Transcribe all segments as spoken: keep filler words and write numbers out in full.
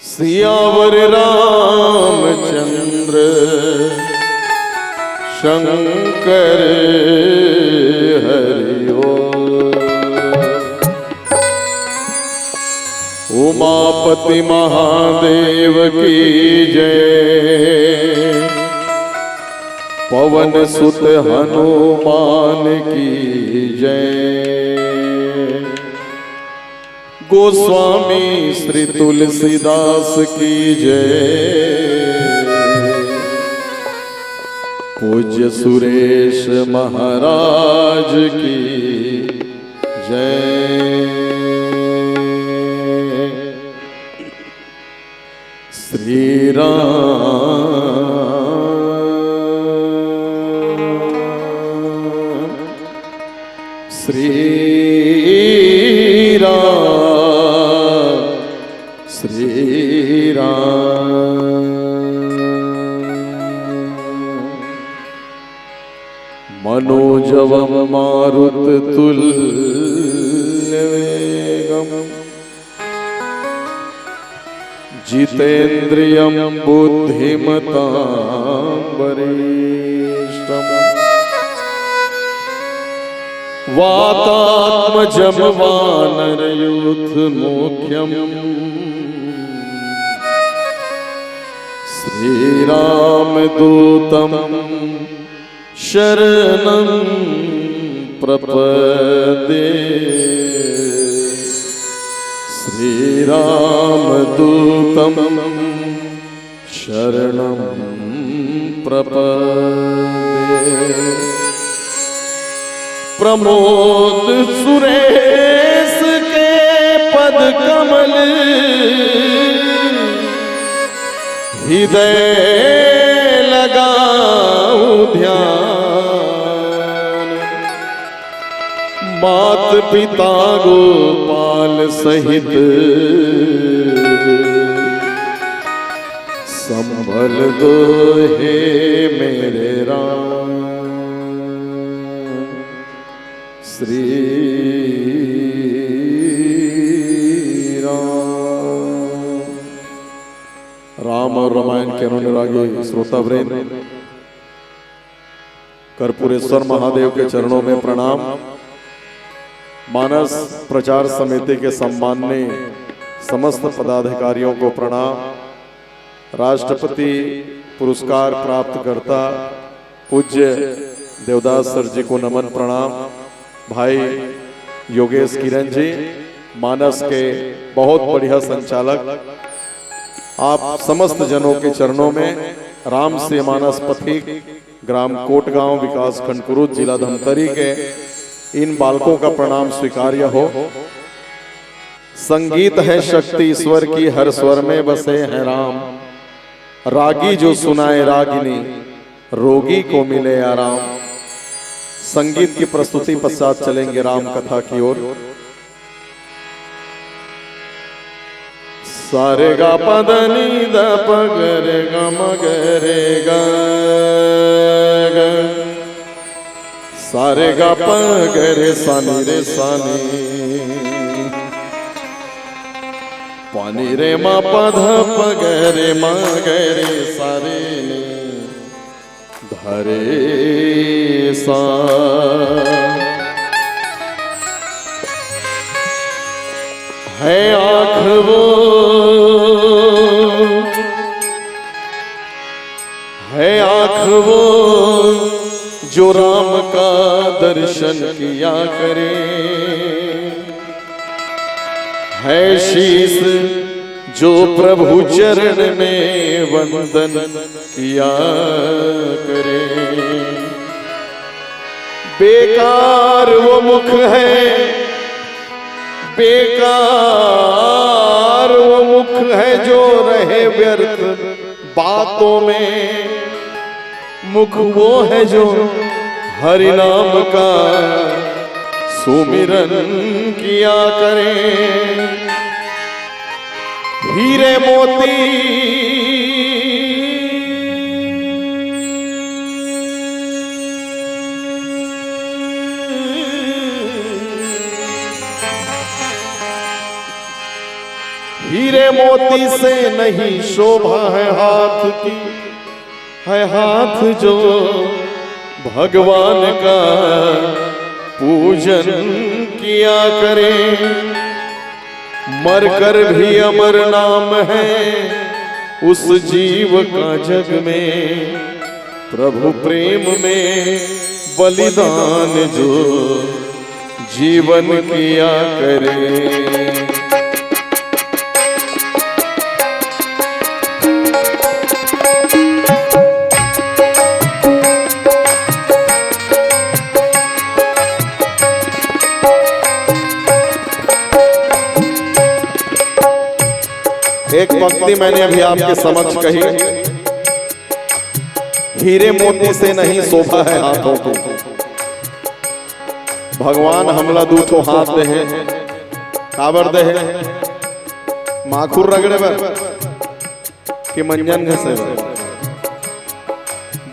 सियावर रामचंद्र शंकर हरि बोल। उमापति महादेव की जय। पवन सुत हनुमान की जय। गोस्वामी श्री तुलसीदास की जय। पूज्य सुरेश महाराज की जय। श्री राम, श्री राम, श्री राम। मनोजवम मारुत तुल्य वेगम। जितेंद्रियं बुद्धिमतां वरिष्ठम्। वातात्मजं वानरयूथमुख्यम्। श्रीरामदूतं शरणं प्रपद्ये। श्रीरामदूतं शरणं प्रपद्ये। प्रमोद सुरेश के पद कमल हृदय लगाऊं ध्यान। मात पिता गोपाल सहित संभल दो हे मेरे राम। श्री राम। राम और रामायण के अनुरागी श्रोतावृंद, कर्पूरेश्वर महादेव के चरणों में प्रणाम। मानस प्रचार समिति के सम्माननीय समस्त पदाधिकारियों को प्रणाम। राष्ट्रपति पुरस्कार प्राप्तकर्ता पूज्य देवदास सर जी को नमन प्रणाम। भाई योगेश किरण जी, मानस के बहुत बढ़िया संचालक, आप समस्त जनों के चरणों में रामश्री मानस पथिक, ग्राम कोटगांव, विकासखंड कुरुद, जिला धमतरी के इन बालकों का प्रणाम स्वीकार्य हो। संगीत है शक्ति ईश्वर की, हर स्वर में बसे हैं राम। रागी जो सुनाए रागिनी, रोगी को मिले आराम। संगीत की प्रस्तुति पश्चात चलेंगे राम कथा की ओर। सारे गा पा दा नी दा पा गा रे गा मा गा रे गा गा। सारे गा पा गा रे सा नी रे सा नी। पा नी रे मा पा धा पा गा रे मा गा रे सा रे नी। धा रे सा। है आँख वो, है आँख वो जो राम का दर्शन किया करे। है शीश जो प्रभु चरण में वंदन किया करे। बेकार वो मुख है, बेकार वो मुख है जो रहे व्यर्थ बातों में। मुख वो है जो हरि नाम का सुमिरन किया करे। हीरे मोती हीरे मोती से नहीं शोभा है हाथ की, है हाथ जो भगवान का पूजन किया करे। मरकर भी अमर नाम है उस जीव का जग में, प्रभु प्रेम में बलिदान जो जीवन किया करे। एक पंक्ति मैंने अभी आपके समक्ष कही, हीरे मोती से नहीं शोभा है हाथों की। भगवान हमला दू ठो हाथ दे हे, काबर दे हे? माखुर रगड़े बर कि मंजन घसे बर?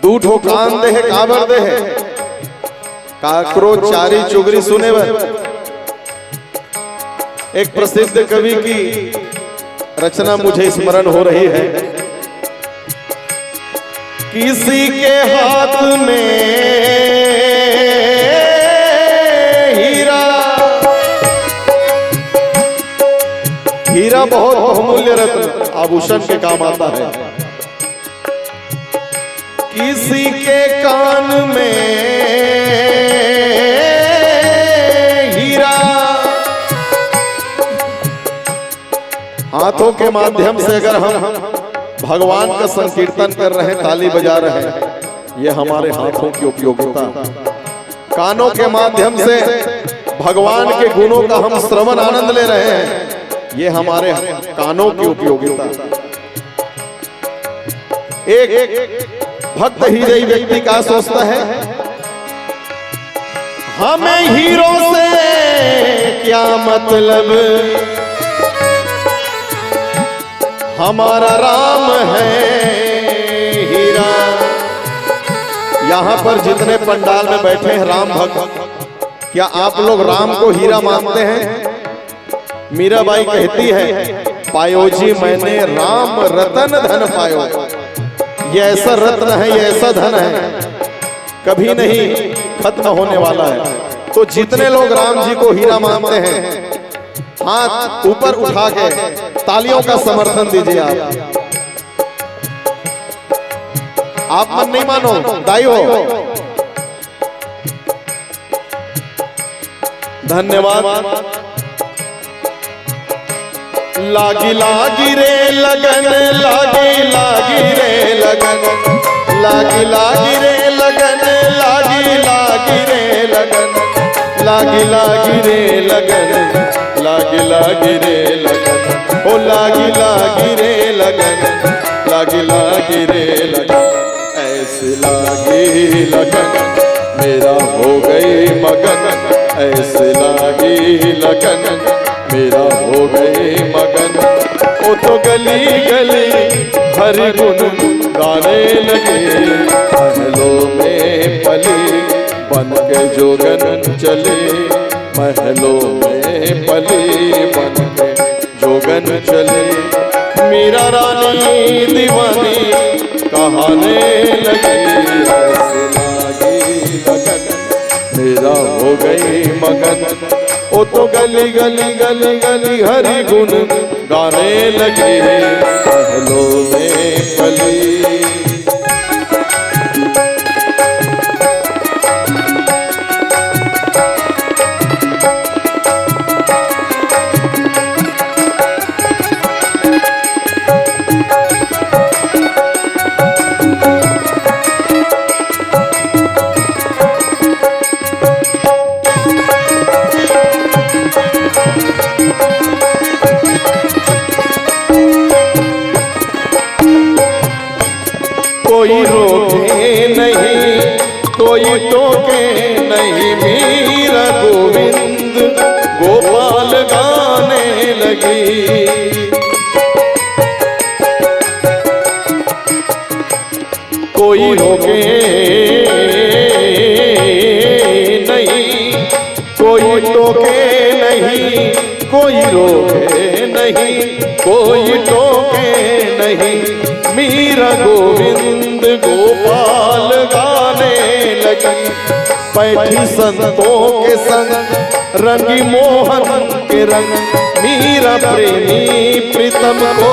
दू ठो कान दे हे, काबर दे हे? काकरो चारी चुगरी सुने बर। एक प्रसिद्ध कवि की रचना मुझे स्मरण हो रही है। किसी के हाथ में हीरा, हीरा बहुत बहुमूल्य रत्न, आभूषण के काम आता है। किसी के कान में हीरा। हाथों के माध्यम से अगर हम भगवान का संकीर्तन कर रहे हैं, ताली बजा रहे हैं, ये हमारे हाथों की उपयोगिता। कानों के माध्यम से भगवान के गुणों का हम श्रवण आनंद ले रहे हैं, ये हमारे कानों की उपयोगिता। एक भक्त हृदय व्यक्ति का सोचता है, हमें हीरों से क्या मतलब, हमारा राम है हीरा। यहाँ पर जितने पंडाल में बैठे हैं राम भक्त, क्या आप लोग राम को हीरा मानते हैं? मीराबाई कहती है, पायो जी मैंने राम रतन धन पायो। ये ऐसा रत्न है, ये ऐसा धन है, कभी नहीं खत्म होने वाला है। तो जितने लोग राम जी को हीरा मानते हैं, हाथ ऊपर उठा के तालियों का समर्थन दीजिए आप। आप मन नहीं मानो, दाई हो। धन्यवाद। लागी लागी रे लगन, लागी लागी रे लगन, लागी लागी रे लगन, लागी लागी रे लगन, लागी लागी रे लगन, लागी लागी रे लगन, ओ लागी लागी रे लगन, लागी लागी रे लगन। ऐसे लागी लगन, मेरा हो गई मगन, ऐसे लागी लगन, मेरा हो गई मगन। ओ तो गली गली हरि गुण गाने लगे, महलों में पली बन के जोगन चली, महलों में पली बन के जोगन चली। मीरा रानी दीवानी कहाने लगी, ऐसे लागी लगन, मेरा हो गई मगन। ओ तो गली गली गली गली हरि गुण गाने लगे, महलों में पली। कोई रोके नहीं, कोई टोके नहीं, मीरा गोविंद गोपाल गाने लगी। कोई रोके नहीं, कोई टोके नहीं, कोई रोके नहीं। नहीं, कोई टोके नहीं। मीरा गोविंद गोपाल गाने लगी, बैठी संतों के संग, रंगी मोहन के रंग। मीरा प्रेमी प्रीतम को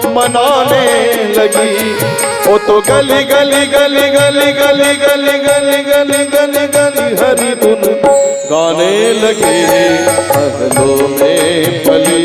मनाने लगी। वो तो गली गली गली गली गली गली गली गली गली गली हरी धुन गाने लगी, महलों में पली।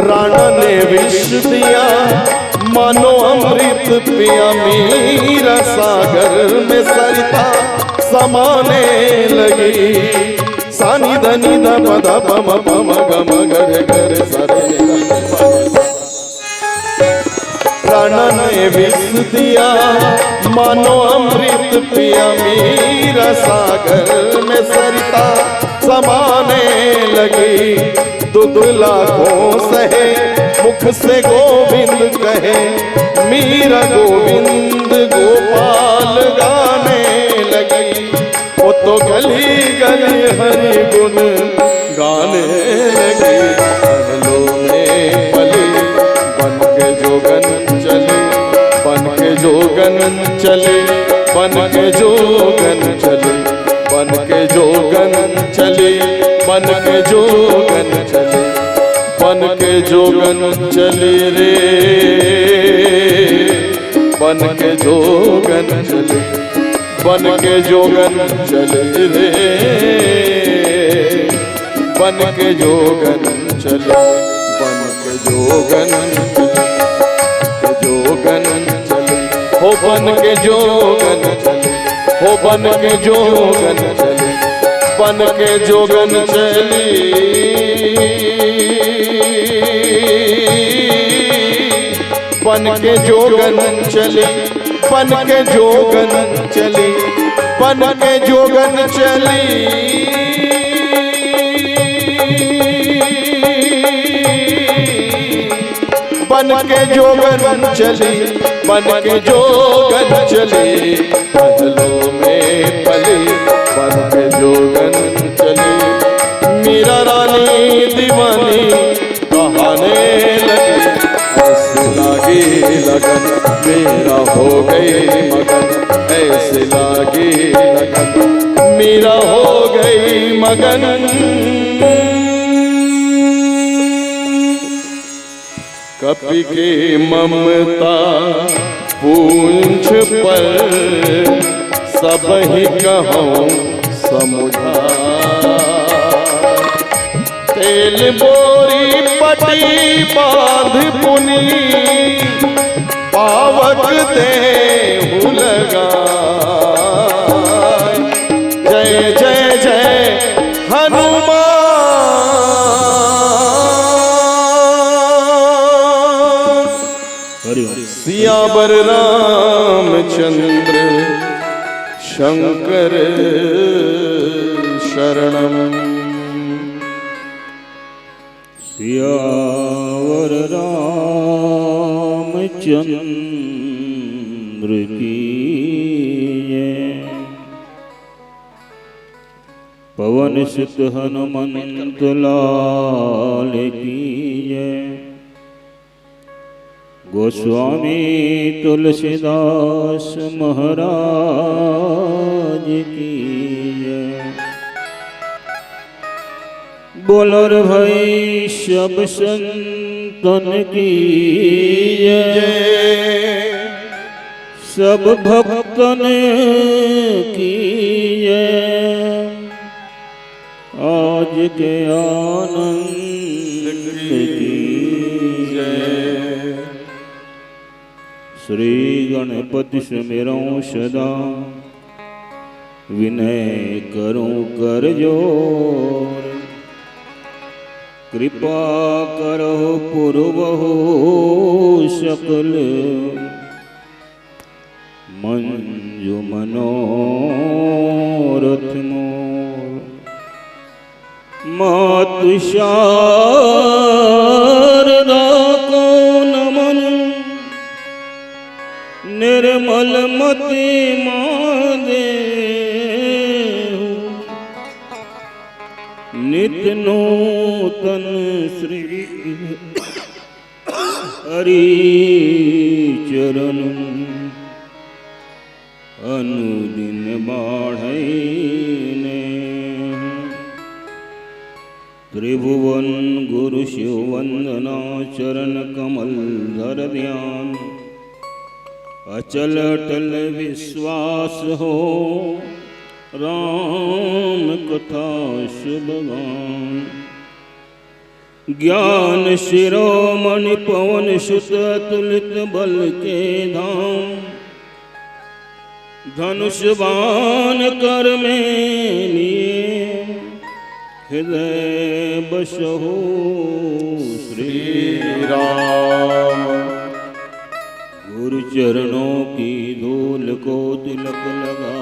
राणा ने विष दिया, मानो अमृत पिया। मीरा सागर में सरिता समाने लगी। सानी धनी ध प ध प म प म ग म ग रे ग रे सा रे रे ग रे सा रे। राणा ने विष दिया, मानो अमृत पिया। मीरा सागर में सरिता समाने लगी। दुख लाखों सहे, मुख से गोविंद कहे। मीरा गोविंद गोपाल गाने लगी। वो तो गली गली हरि गुण गाने लगी। महलों में पली, बन के जोगन चली, बन के जोगन चली, बन के जोगन चली, बन के जोगन चली, बन के जोगन चली, बन के जोगन चली रे, बन के जोगन चली। बन के जोगन चली रे, बन के जोगन चली, बन के जोगन, के जोगन चली, हो बन के जोगन चली, हो बन के जोगन चली, बन के जोगन चली। बन के जोगन चली, बन के जोगन चली, बन के जोगन चली, बन के जोगन चली, बन के जोगन चली, महलों में पली, बन के जोगन चली। मीरा रानी दीवानी कहाने लगी, ऐसे लागी लगन, मीरा हो गई मगन, ऐसे लागी लगन, मीरा हो गई मगन। कपि के ममता पूंछ पर, सबहि कहौं समुझार। तेल बोरी पटी बांध पुनि, पावक देहु लगाय। जय जय जय हनुमान। हरि ओम। सियावर रामचंद्र शंकर शरणम। सियावर रामचंद्र की जय। पवन सुत हनुमंत लाल की जय। गोस्वामी तुलसीदास महाराज की जय। बोलो रे भाई सब संतन की जय, सब भक्तन की जय। आज के आनंद की जय। श्री गणपति सुमिरौं सदा, विनय करूं कर जोर। कृपा करहु पुरवहु सकल मंजु मनोरथ मोर। मातु शारदा को नमन निर्मल मति मादेहु। नित नूतन श्री हरि चरण अनुदिन बाढ़ै नेह। त्रिभुवन गुरु शिव वंदना चरण कमल धर ध्यान। अचल अटल विश्वास हो राम कथा शुभ गान। ज्ञान शिरोमणि पवन सुत अतुलित बल के धाम। धनुष बाण कर में लिए हृदय बसहु श्री राम। गुरु चरणों की धूल को तिलक लगा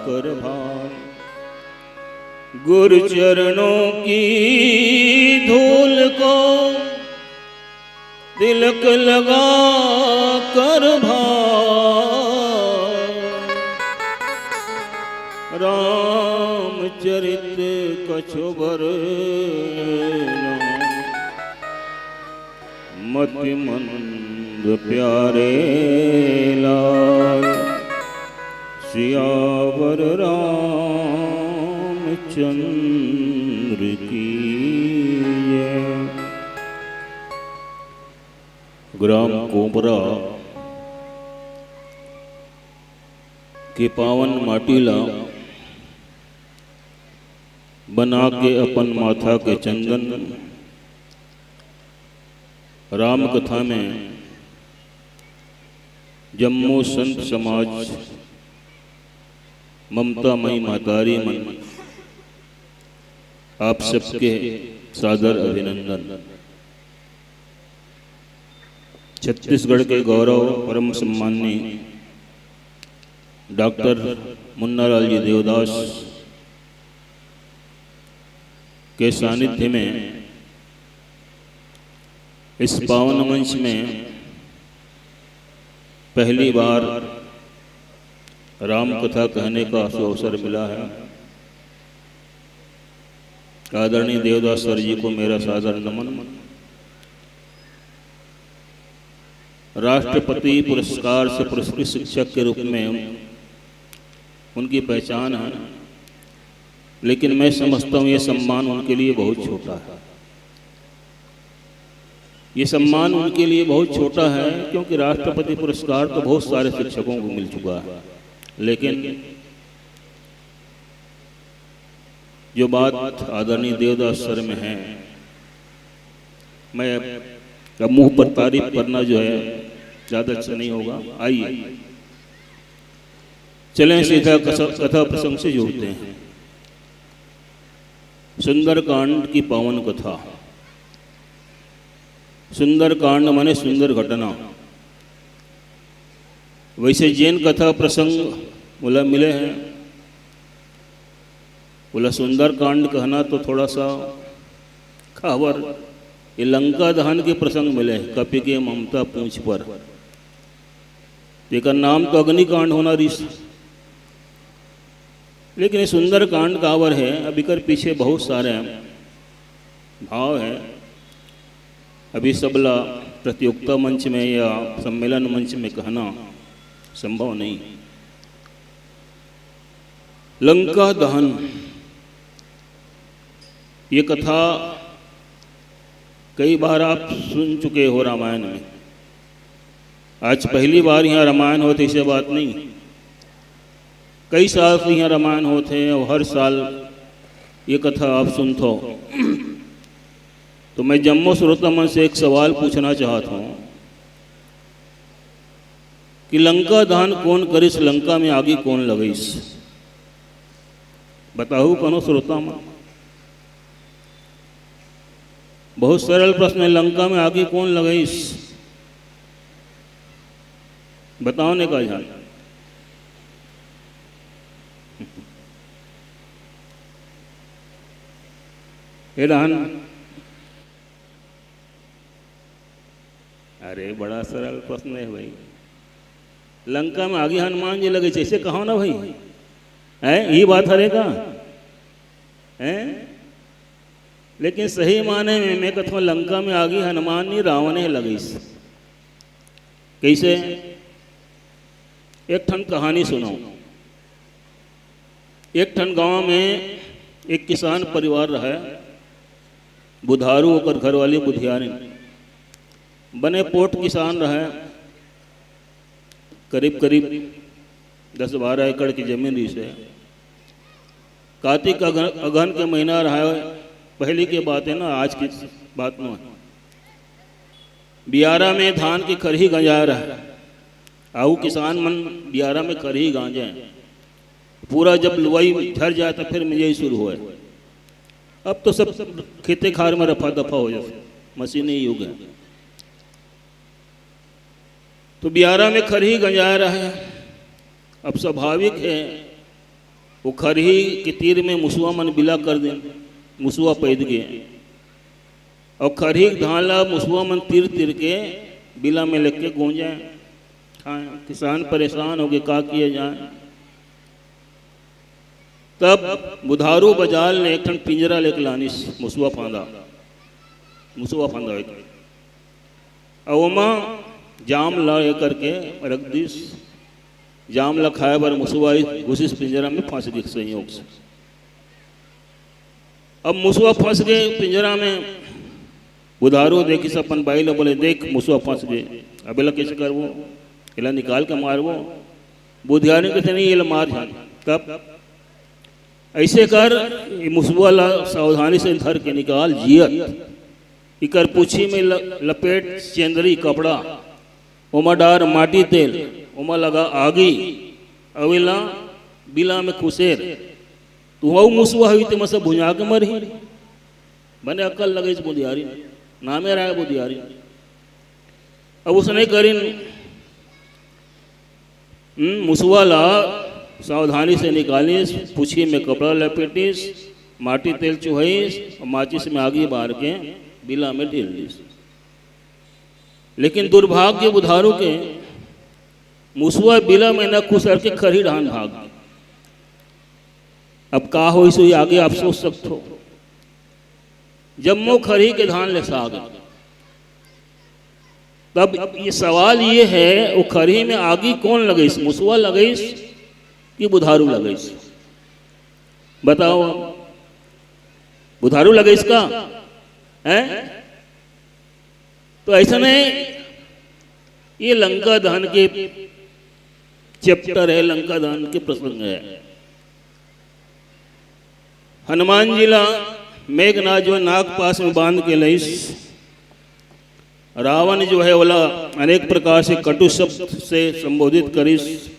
कर भार। गुरु चरणों की धूल को तिलक लगा कर भार। रामचरित कछु बरना मति मंद प्यारे लाल। सियावर रामचंद्र की जय। ग्राम कोंपरा के पावन माटी ला बना के अपन माथा के चंदन राम कथा में जम्मो संत समाज, ममता मई महतारी मन, आप सबके सादर अभिनंदन। छत्तीसगढ़ के गौरव परम सम्माननीय डॉक्टर मुन्नालाल जी देवदास के सानिध्य में इस पावन मंच में पहली बार राम कथा कहने का अवसर मिला है। आदरणीय देवदास सर जी को मेरा सादर नमन। राष्ट्रपति पुरस्कार से पुरस्कृत शिक्षक के रूप में उनकी पहचान है, लेकिन मैं समझता हूँ ये सम्मान उनके लिए बहुत छोटा है। ये सम्मान उनके लिए बहुत छोटा है, क्योंकि राष्ट्रपति पुरस्कार तो बहुत सारे शिक्षकों को मिल चुका है, लेकिन जो बात आदरणीय देवदास सर में है, मैं अब मुंह पर तारीफ करना जो है, ज़्यादा अच्छा नहीं होगा। आइए, चलें सीधा कथा, कथा प्रसंग से जुड़ते हैं। सुंदरकांड की पावन कथा। सुंदरकांड माने सुंदर घटना। वैसे जेन कथा प्रसंग मोला मिले हैं, ओला सुंदरकांड कहना तो थोड़ा सा, काबर, ये लंका दहन के प्रसंग मिले हैं, कपि के ममता पूंछ पर। एकर नाम तो अग्निकांड होना रिहिस, लेकिन ये सुंदरकांड काबर है, अब एकर पीछे बहुत सारे भाव हैं। अभी सबला प्रतियोगिता मंच में या सम्मेलन मंच में कहना संभव नहीं। लंका दहन, ये कथा कई बार आप सुन चुके हो रामायण में। आज पहली बार यहाँ रामायण होत हे, ऐसे बात नहीं। कई साल से यहाँ रामायण होत हे और हर साल ये कथा आप सुनत हो। तो मैं जम्मो श्रोता मन से एक सवाल पूछना चाहत हूँ कि लंका दहन कौन करिस, लंका में आगी कौन लगइस? बताहू कोनो श्रोता मन। बहुत सरल प्रश्न हे, लंका में आगी कोन लगाइस? बताओ ने का जान। हे रहन, अरे बड़ा सरल प्रश्न हे भाई। लंका में आगी हनुमान जी लगाइस, अइसे कहो ना भाई, हैं? ये बात हरे का? हैं? लेकिन सही माने में मैं कथों, लंका में आगी हनुमान नहीं, रावण हे लगाइस। कइसे? एक ठन कहानी सुनों। एक ठन गांव में एक किसान परिवार रहय, बुधारू ओकर घरवाली बुधियारिन। बने पोठ किसान रहय, करीब करीब दस बारह एकड़ के जमीन रहिस हे। कातिक अगहन, अगहन के महीना रहय, पहली के बात हे ना, आज की बात नोहे। बियारा में धान के खरही गंजाय रहय, अउ किसान मन बियारा में खरही गांजे। पूरा जब लुवई झर जाय त फिर मिंजई शुरू होय। अब तो सब खेते खार में रफा दफा हो जाथे, मशीनी युग हे। तो बियारा में खरही गंजाय रहय। अब स्वाभाविक हे, वो खरही के तीर में मुसवा मन बिला कर दिन, मुसवा पैद गे। अउ खरही के धान ला मुसवा मन तीर तीर के बिला में लेके गूंजे। हाँ, किसान परेशान होगे, का किया जाय। तब बुधारू बजार ले एक ठन पिंजरा लेके लानिस, मुसवा फांदा, मुसवा फांदा एक। अउ ओमा जाम ला ये करके रख दिस। जाम ला खाय बर मुसवा घुसिस पिंजरा में, फंस गे संयोग से। अब मुसवा फंस गे पिंजरा में। बुधारू देखिस अपन बाई ला, बोले, "देख, मुसवा फंस गे, अब एला कइसे करबो? एला निकाल के मारबो।" बुधियारिन कथे, "नहीं, एला मार झन।" तब अइसे कर, ये मुसवा ला सावधानी से धर के निकाल जियत। इकर पूछी में ल-, लपेट चेंदरी कपड़ा, ओमा डार माटी तेल, ओमा लगा आगी, अउ एला बिला में खुसेर। तू अउ मुसवा होही ते मसा भुंजा के मरही। बने अकल लगाइस बुधियारिन, नामे रहय बुधियारिन। अब उसने करिन, हम्म, मुसवा ला सावधानी से निकालिस, पूछी में कपड़ा लपेटिस, माटी तेल चुहाइस अउ माचिस में आगी बार के बिला में ढील दिस। लेकिन दुर्भाग्य बुधारू के, मुसवा बिला में न खुसर के खरही डहन भाग गे। अब का होइस होही आगे आप सोच सकथो। जम्मो खरही के धान लेसा गे। तब ये सवाल ये हे, वो खरही में आगी कोन लगाइस, मुसवा लगाइस कि बुधारू लगाइस? बताओ, बुधारू लगाइस का? हैं? तो अइसने ये लंका दहन के chapter हे, लंका दहन के प्रसंग हे। हनुमान जी ला मेघनाथ जो नाग पास में बांध के लइस, रावण जो हे ओला अनेक प्रकार से कटु शब्द से संबोधित करिस।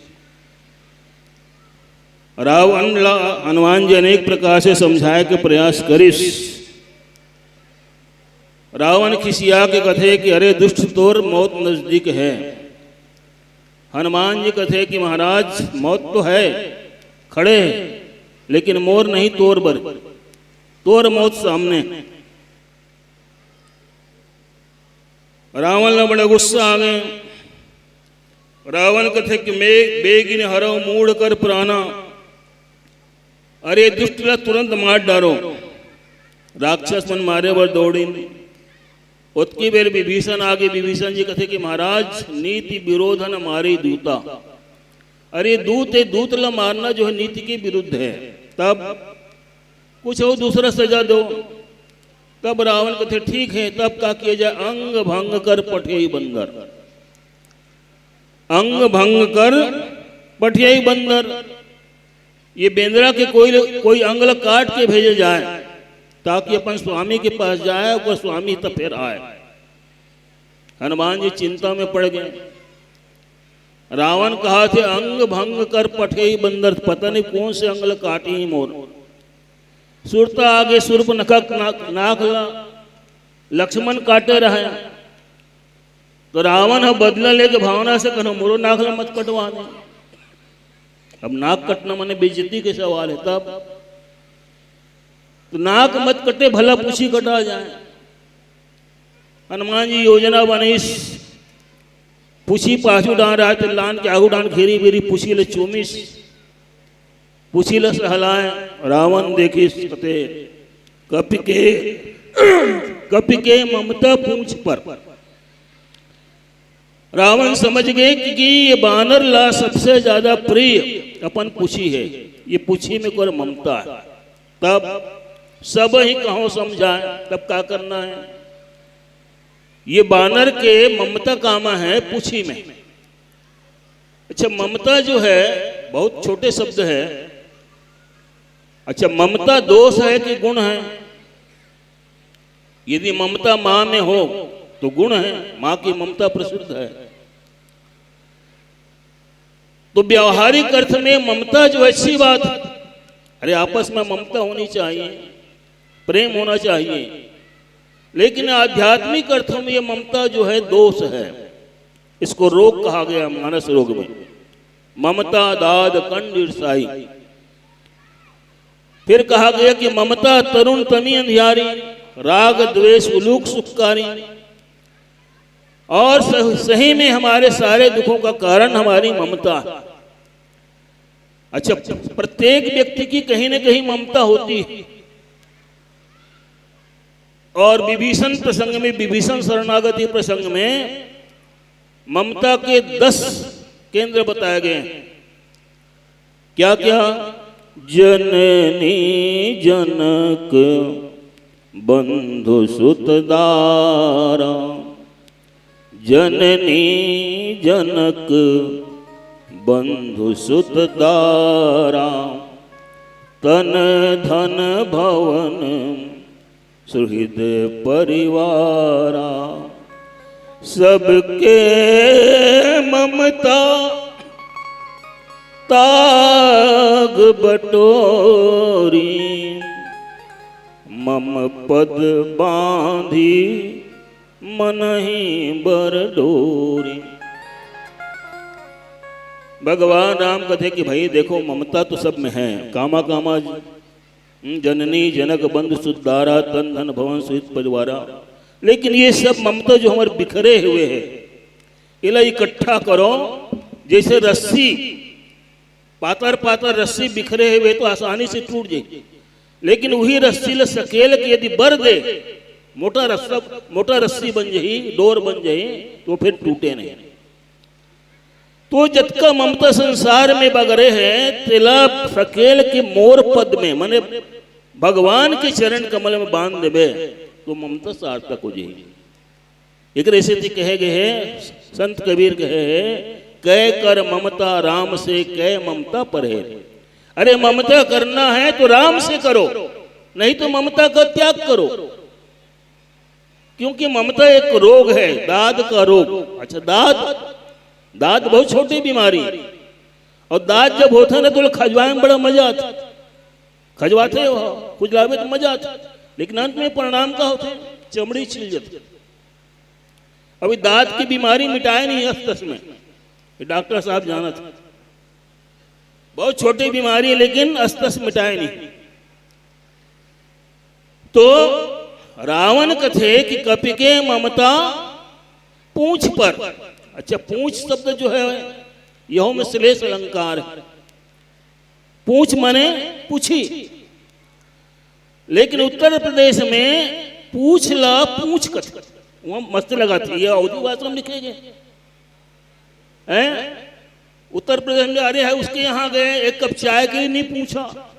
रावण ला हनुमान जी अनेक प्रकार से समझाय के प्रयास करिस। रावण खिसिया के कथे कि "अरे दुष्ट, तोर मौत नजदीक हे।" हनुमान जी कथे कि "महाराज, मौत तो हे, खड़े हे, लेकिन मोर नहीं, तोर बर, तोर मौत सामने।" रावण ला बड़ा गुस्सा आ गे। रावण कथे कि "मैं बेगिन हरव मूढ़ कर प्राणा, अरे दुष्ट ला तुरंत मार डारो।" राक्षस मन मारे बर दौड़िन। ओतकी बेर विभीषण आगे। विभीषण जी कथे कि "महाराज, नीति विरोध न मारे दूता।" अरे दूत हे, दूत ला मारना जो हे नीति के विरुद्ध हे, तब कुछ अउ दूसरा सजा दो। तब रावण कथे ठीक हे, तब का किया जाय? अंग भंग कर पठेई बंदर। अंग भंग कर पठेई बंदर। ये बेंदरा के कोई, कोई अंग ला काट के भेजे जाय, ताकि अपन स्वामी के पास जाय, ओकर स्वामी त फेर आय। हनुमान जी चिंता में पड़ गे। रावण कहथे अंग भंग कर पठेई बंदर, पता नहीं कोन से अंग ला काटही मोर। सुरता आगे सूर्पनखा के नाक, नाक ला, लक्ष्मण काटे रहे, तो रावण ह बदला लेके भावना से कहना, "मोरो नाक ला मत कटवा दे।" अब नाक कटना माने बेइज्जती के सवाल है। तब तो नाक मत कटे, भला पूछी कटा जाए। हनुमान जी योजना बनइस, पूछी पाछू डांड़ रहा, तो लान के आगू डांड़ घेरी बेरी पूछी ले चूमिस। पूछी ल सहलाय, रावण देखिस कथे, कपि के कपि के ममता पूछ पर। रावण समझ गए कि, कि ये बानर ला सबसे ज्यादा प्रिय अपन पूछी है, ये पूछी में कर ममता है। तब सब ही कहो समझाए, तब का करना है? ये बानर के ममता कामा है पूछी में। अच्छा, ममता जो है बहुत छोटे शब्द है। अच्छा, ममता दोष है कि गुण है? यदि ममता माँ में हो तो गुण है, माँ की ममता प्रसिद्ध है। तो व्यावहारिक अर्थ में ममता जो अच्छी बात है, अरे आपस में ममता होनी चाहिए, प्रेम होना चाहिए, लेकिन आध्यात्मिक अर्थों में ये ममता जो है दोष है। इसको रोग कहा गया मानस रोग में, ममता दाद कंड ईर्षाई। फिर कहा गया कि ममता तरुण तमी अंधियारी, राग द्वेष उलूक सुखकारी। और सह- सही में हमारे सारे दुखों का कारण हमारी ममता। अच्छा, प्रत्येक व्यक्ति की कहीं ना कहीं ममता होती है। और विभीषण प्रसंग में, विभीषण शरणागति प्रसंग में ममता के दस केंद्र बताए गए हैं। क्या क्या? जननी जनक बंधु सुत दारा, जननी जनक बंधु सुत दारा, तन धन भवन सुहृद परिवारा। सबके ममता ताग बटोरी, मम पद बांधी मनही बर डोरी। भगवान राम कथे कि भाई देखो, ममता तो सब में है, कामा कामा, हम्म, जननी जनक बंधु सुत दारा, तन धन भवन सुहृद परिवारा। लेकिन ये सब ममता जो हमारे बिखरे हुए है, इला इकट्ठा करो। जैसे रस्सी, पातर पातर रस्सी बिखरे हुए तो आसानी से टूट जाए, लेकिन वही रस्सी ला सकेल के यदि बर दे, मोटा रस्सा, मोटा रस्सी बन जाही, डोर बन जाही, तो फिर टूटे नहीं। तो जतका ममता संसार में बगरे है, तेला सकेल के मोर पद में, माने भगवान के चरण कमल में बांध देबे, तो ममता सार्थक हो जाएगी। एकरे सेती कहे गए है, संत कबीर कहे है, "कै कर ममता राम से, कै ममता परहेज।" अरे, ममता करना है तो राम से करो, नहीं तो ममता का त्याग करो। क्योंकि ममता एक रोग है, दाद का रोग। अच्छा, दाद, दाद बहुत छोटी बीमारी है। और दाद जब होता है ना, तो खजवाए में बड़ा मजा आता है। खजवाते हो, खुजलावे तो मजा आता है, लेकिन अंत में परिणाम का होता है? चमड़ी छिल जाती है। अभी दाद की बीमारी मिटाए नहीं अस तस में, ये डॉक्टर साहब जानत है। बहुत छोटी बीमारी है, लेकिन अस तस मिटाए नहीं। तो रावण कथे कि कपि के ममता पूछ पर। अच्छा, पूछ शब्द जो है, यह में श्लेष अलंकार है। पूछ माने पूछी, लेकिन उत्तर प्रदेश में पूछ ला पूछ कथे, वहाँ मस्त लगाती है, अवधी भाषा में लिखे गए हैं। उत्तर प्रदेश में, अरे है, उसके यहाँ गए, एक कप चाय के लिए नहीं पूछा,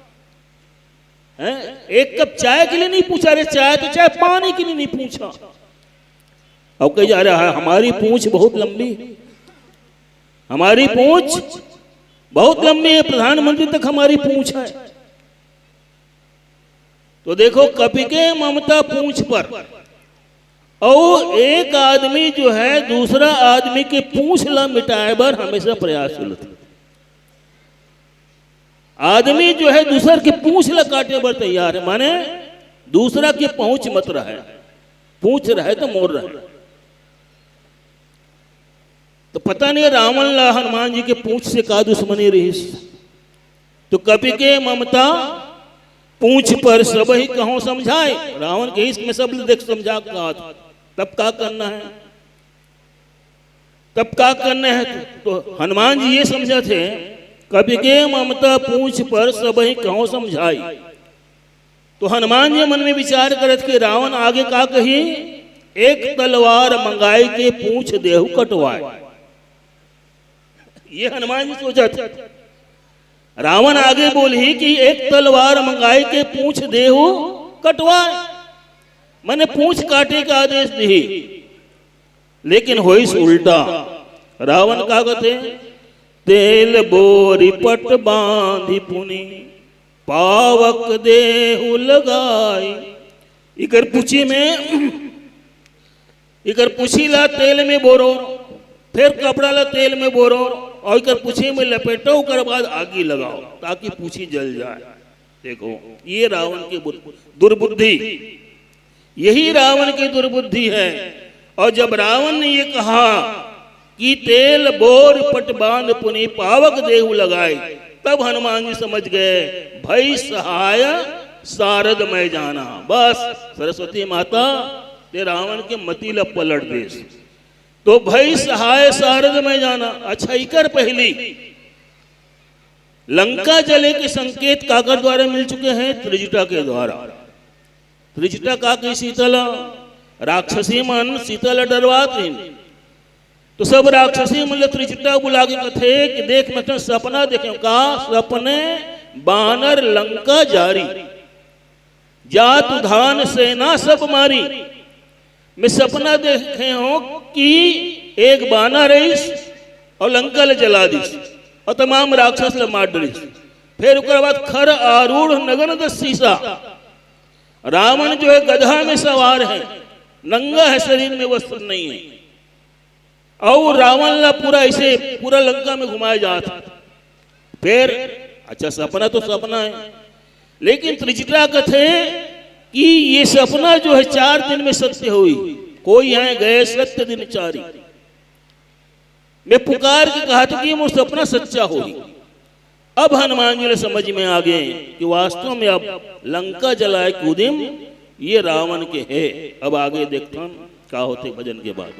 हैं? एक कप चाय के लिए नहीं पूछा, अरे चाय तो चाय, पानी के लिए नहीं पूछा। अब कही जा रहा है, हमारी पूछ बहुत लंबी, हमारी पूछ बहुत लंबी है, प्रधानमंत्री तक हमारी पूछ है। तो देखो, कपि के ममता पूछ पर, और एक आदमी जो है दूसरा आदमी के पूछ ला मिटाए बर हमेशा प्रयासशील होथे। आदमी जो है दूसर के पूछ ला काटे बर तैयार है, माने दूसरा के पहुंच मत रहे। पूछ रहे तो मोर रहे। तो पता नहीं रावण ला हनुमान जी के पूछ से का दुश्मनी रहिस। तो कपि के ममता पूछ पर सबहि कहौं समझाए। रावण के इश्क में सब देख समझा कहा था। तब का करना है, तब का करना है? तो हनुमान जी ये समझत हे, कपि के ममता पूछ पर सबहि कहौं समझाई। तो हनुमान जी मन में विचार करत कि रावण आगे का कही, एक तलवार मंगाई के पूछ देहु कटवाए। ये हनुमान जी सोचत, रावण आगे बोलही कि एक तलवार मंगाई के पूछ देहु कटवाए, मने पूछ काटे का आदेश दिही। लेकिन होइस उल्टा। रावण का कहते, तेल बोरी पट बांधी पुनि पावक देहु लगाई। इकर पूछी में, इकर पूछी ला तेल में बोरो, फिर कपड़ा ला तेल में बोरो और इकर पूछी में लपेटो, ओकर बाद आगी लगाओ ताकि पूछी जल जाए। देखो, ये रावण की बुद-, दुर्बुद्धि, यही रावण की दुर्बुद्धि है। और जब रावण ने ये कहा कि तेल बोर पट बांध पुनि पावक देहु लगाए, तब हनुमान जी समझ गए, भई सहाय सारद मैं जाना। बस सरस्वती माता ते रावण के मति ला पलट देस। तो भई सहाय सारद मैं जाना। अच्छा, इकर पहली लंका जले के संकेत काकर द्वारा मिल चुके हैं? त्रिजटा के द्वारा। त्रिजटा का कही सीता ला? राक्षसी मन सीता ला डरवात रहिन। तो सब राक्षसी मन ला त्रिजटा बुला के कथे कि देख, मैं तो सपना देखे हूँ। का सपने? बानर लंका जारी, जात उधान सेना सब मारी। मैं सपना देखे हूँ कि एक बानर रहिस और लंका ला जला दिस और तमाम राक्षस ला मार डरिस। फिर ओकर बाद खर आरूढ़ नगन दस सीसा। रावण जो है गधा में सवार है, नंगा है, शरीर में वस्त्र नहीं है। और रावण ला पूरा ऐसे पूरा लंका में घुमाया जात। फिर अच्छा, सपना तो सपना है, लेकिन त्रिजटा कथे कि ये सपना जो है चार दिन में सत्य होई। कोई यहाँ गए सत्य दिन चारी। मैं पुकार के कहा था कि मोर सपना सच्चा होई। अब हनुमान जी ने समझ में आ गए कि वास्तव में अब लंका जलाए के उदिम ये रावण के है। अब आगे देखथन का होथे भजन के बाद।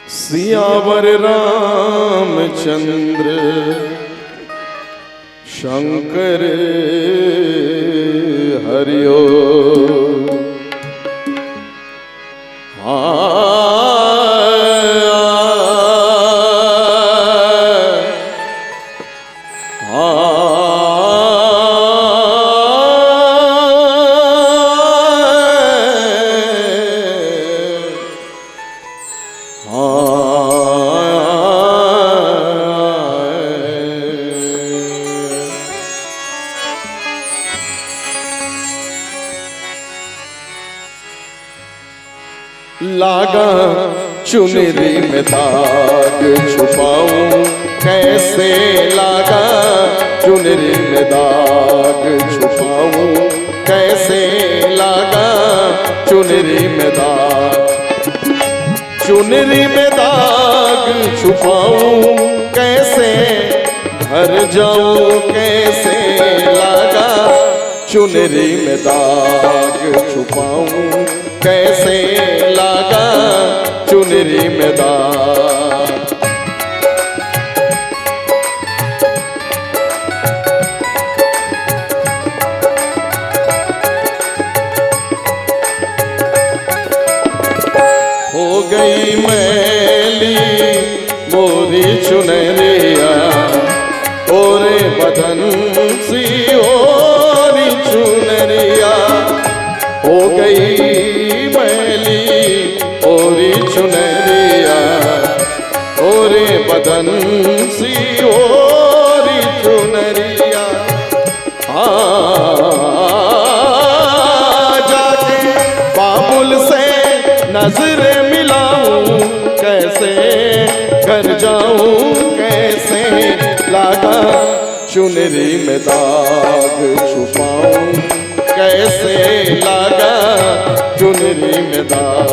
सियावर रामचंद्र शंकर हरिओ। हाँ, हाँ, हाँ। लागा चुनरी में दाग छुपाऊं, कैसे लागा चुनरी में दाग छुपाऊं, कैसे लागा चुनरी में दाग। चुनरी में दाग छुपाऊं कैसे, घर जाऊं कैसे, लागा चुनरी में दाग छुपाऊं कैसे, लागा चुनरी में दाग। हो गई मैली मोरी चुनरिया, ओरे बदन सी ओरी चुनरिया। हो गई मैली ओरी चुनरिया, ओरे बदन सी ओरी चुनरिया। आ, जाके बाबुल से नजर मिलाऊं कैसे, घर जाऊं कैसे, लागा चुनरी में दाग छुपाऊं कैसे लागा चुनरी में दाग।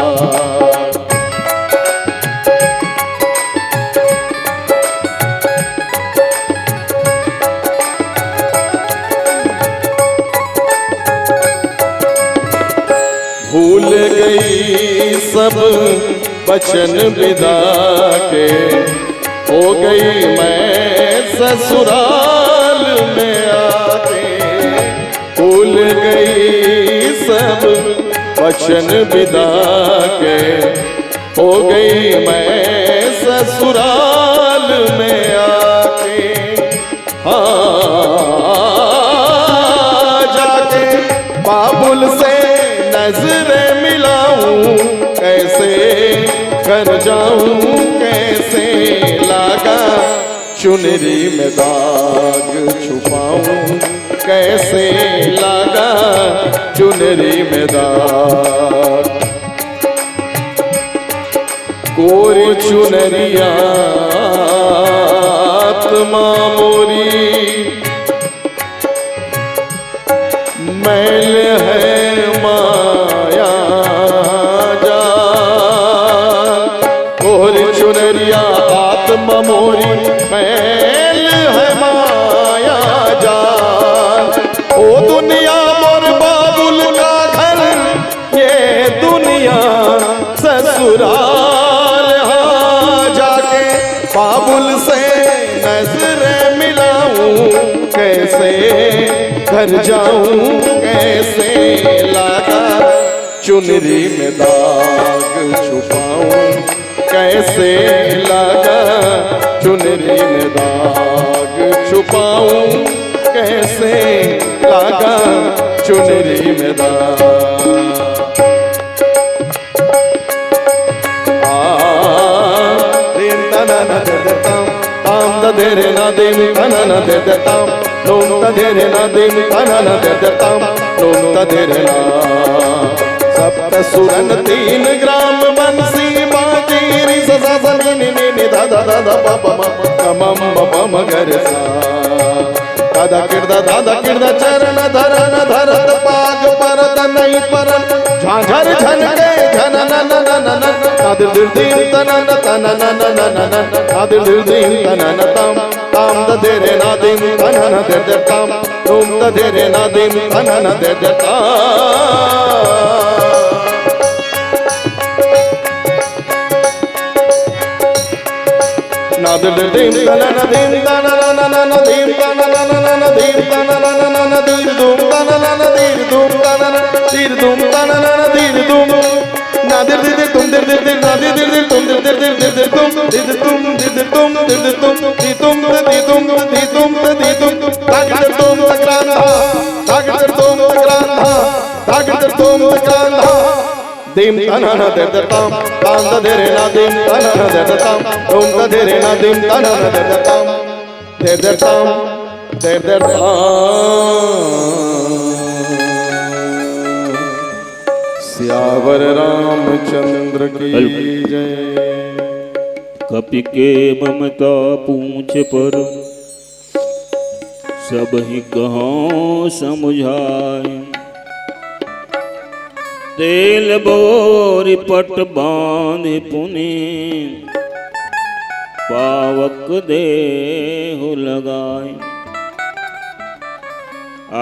भूल गई सब वचन विदा के, हो गई मैं ससुराल में आके। भूल गई सब वचन विदा के, हो गई मैं ससुराल में आके। हाँ, जाके बाबुल से नजरें मिलाऊं, कैसे घर जाऊं, कैसे लागा चुनरी में दाग छुपाऊं, कैसे लागा चुनरी में दाग। कोरी चुनरिया आत्मा मोरी, मैल है माया जाल। कोरी चुनरिया आत्मा मोरी, मैल है माया जाल। ओ दुनिया मोर बाबुल का घर, ये दुनिया ससुराल। हाँ, जाके बाबुल से नजरें मिलाऊं, कैसे घर जाऊं, कैसे लागा चुनरी में दाग छुपाऊं, कैसे लागा चुनरी में दाग छुपाऊं, कैसे लागा चुनरी में दाग। आ, दिन तना न दे दे ताम, ताम द दे रे ना दिन तना न दे दे ताम, नोम द दे रे ना दिन तना न दे दे ताम, नोम द दे रे ना। सप्त सुरन तीन ग्राम बंसी बाजी रि स स स नि नि नि नि ध ध ध ध प प म ग म म प म ग रे सा। दादा किरदा दादा किरदा चरण धरन धरत पाग परत नहीं परन झांझर झनके झन न न न न न। तादिर दिर दिन तन न तन न न न न न। तादिर दिर दिन तन न तम ताम द दे रे ना दिन तन न दे दे ताम तुम द दे रे ना दिन तन न दे दे ताम। ना दिर दिर दिम तना ना दिम तना ना ना ना ना दिम तना ना ना ना ना ना ना दिम दुम तना ना ना दिर दुम तना ना दिर दुम तना ना ना दिर दुम। ना दिर दिर दिर तुम दिर दिर दिर ना दिर दिर दिर तुम दिर दिर दिर दिर दिर तुम दिर दिर तुम दिर दिर तुम दिर तुम दिर तुम दिर तुम दिर तुम। तागिर तुम तकरान हा, तागिर तुम तकरान हा, तागिर तुम तकरान हा। दिम तनन दे दे ताम, ताम द दे रे ना दिम तनन दे दे ताम, तुम द दे रे ना दिम तनन दे दे ताम, दे दे ताम, दे दे ताम। सियावर रामचंद्र की जय। कपि के ममता पूछ पर सबहि कहां समुझाय। तेल बोरि पट बांधि पुनि पावक देहु लगाय।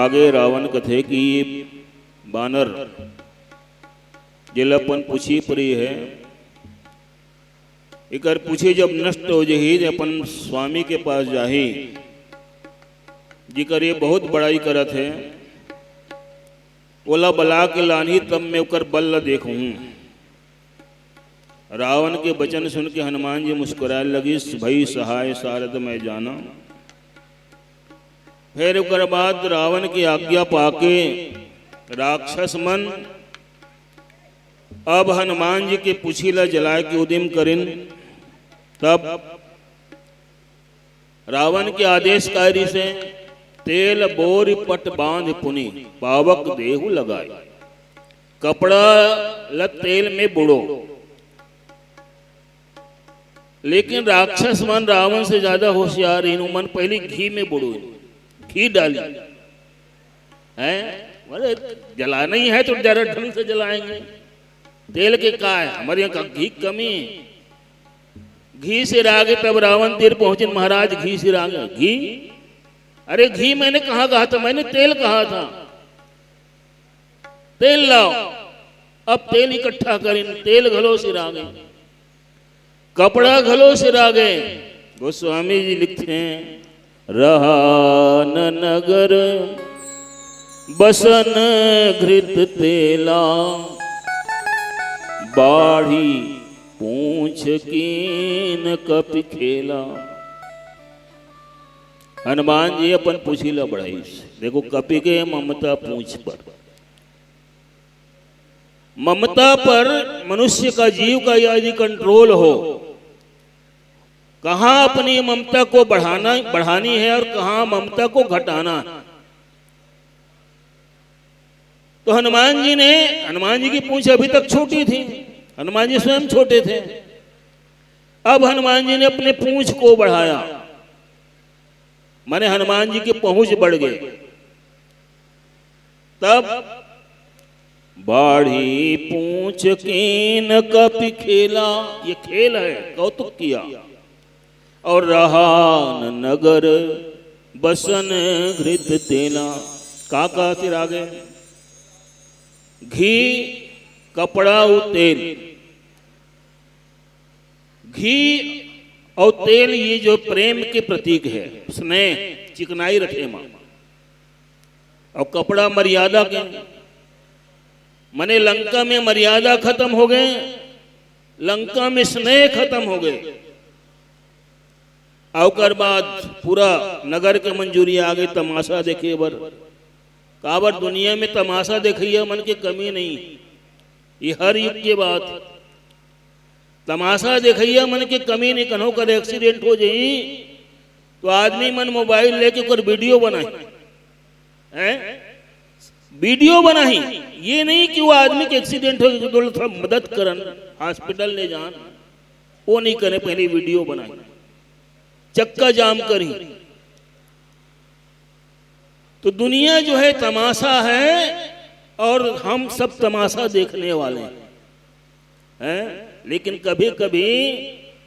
आगे रावण कथे कि बानर जेला अपन पूछी परी हे, एकर पूछी जब नष्ट हो जही, त अपन स्वामी के पास जाही, जेकर ये बहुत बड़ाई करत हे, ओला बला के लानही, तब मैं ओकर बल ल देखहूं। रावण के वचन सुन के हनुमान जी मुस्कुराए लगिस, "भई सहाय सारथ मैं जाना।" फिर ओकर बाद रावण की आज्ञा पाके राक्षस मन अब हनुमान जी के पूछी ला जलाए के उदिम करिन। तब रावण के आदेश काय रिहिसे, "तेल बोरि पट बांधि पुनि पावक देहु लगाय।" कपड़ा ल तेल में बुड़ो। लेकिन राक्षस मन रावण से ज्यादा होशियार हे, उमन पहली घी में बुड़ो, घी डाली। हैं? अरे, जलाना ही है तो जरा ढंग से जलाएंगे। तेल के का है, हमारे यहाँ का घी की कमी है। घी सिरागे, तब रावण तीर पहुंचे, महाराज घी सिरागे। घी? अरे, घी मैंने कहाँ कहा था? मैंने तेल कहा था। तेल लाओ। अब तेल इकट्ठा करिन, तेल घलो सिरागे, कपड़ा घलो सिरागे। गोस्वामी जी लिखते हैं, रहा न नगर बसन घृत तेला, बाढ़ी पूंछ कीन कपि खेला। हनुमान जी अपन पूछी ला बढ़ाइस। देखो, कपि के ममता पूंछ पर, ममता पर मनुष्य का, जीव का यदि कंट्रोल हो, कहाँ अपनी ममता को बढ़ाना, बढ़ानी है और कहाँ ममता को घटाना है। तो हनुमान जी ने, हनुमान जी की पूंछ अभी तक छोटी थी, हनुमान जी स्वयं छोटे थे। अब हनुमान जी ने अपने पूंछ को बढ़ाया, माने हनुमान जी की पहुंच बढ़ गई। तब बाढ़ी पूंछ कीन कपि खेला, ये खेल है, कौतुक किया। और रहा न नगर बसन घृत तेला। का का सिरागे? घी, कपड़ा और तेल। घी और तेल, ये जो प्रेम के प्रतीक है, स्नेह, चिकनाई रखे माँ। और कपड़ा मर्यादा के, मने लंका में मर्यादा खत्म हो गए, लंका में स्नेह खत्म हो गए। और ओकर बाद पूरा नगर के मन जुरिया गे तमाशा देखे बर। काबर दुनिया में तमाशा देखइया मन के कमी नहीं, ये हर युग के बात। तमाशा देखइया मन के कमी नहीं। कन्हो कर एक्सीडेंट हो जाई तो आदमी मन मोबाइल लेके ओकर वीडियो बनाई, हैं? वीडियो बनाई। ये नहीं कि वो आदमी के एक्सीडेंट हो गया तो थोड़ा मदद करन, हॉस्पिटल ले जान, वो नहीं करे, पहले वीडियो बनाई, चक्का जाम करी। तो दुनिया जो है तमाशा है और हम सब तमाशा देखने वाले हैं, हैं? लेकिन कभी कभी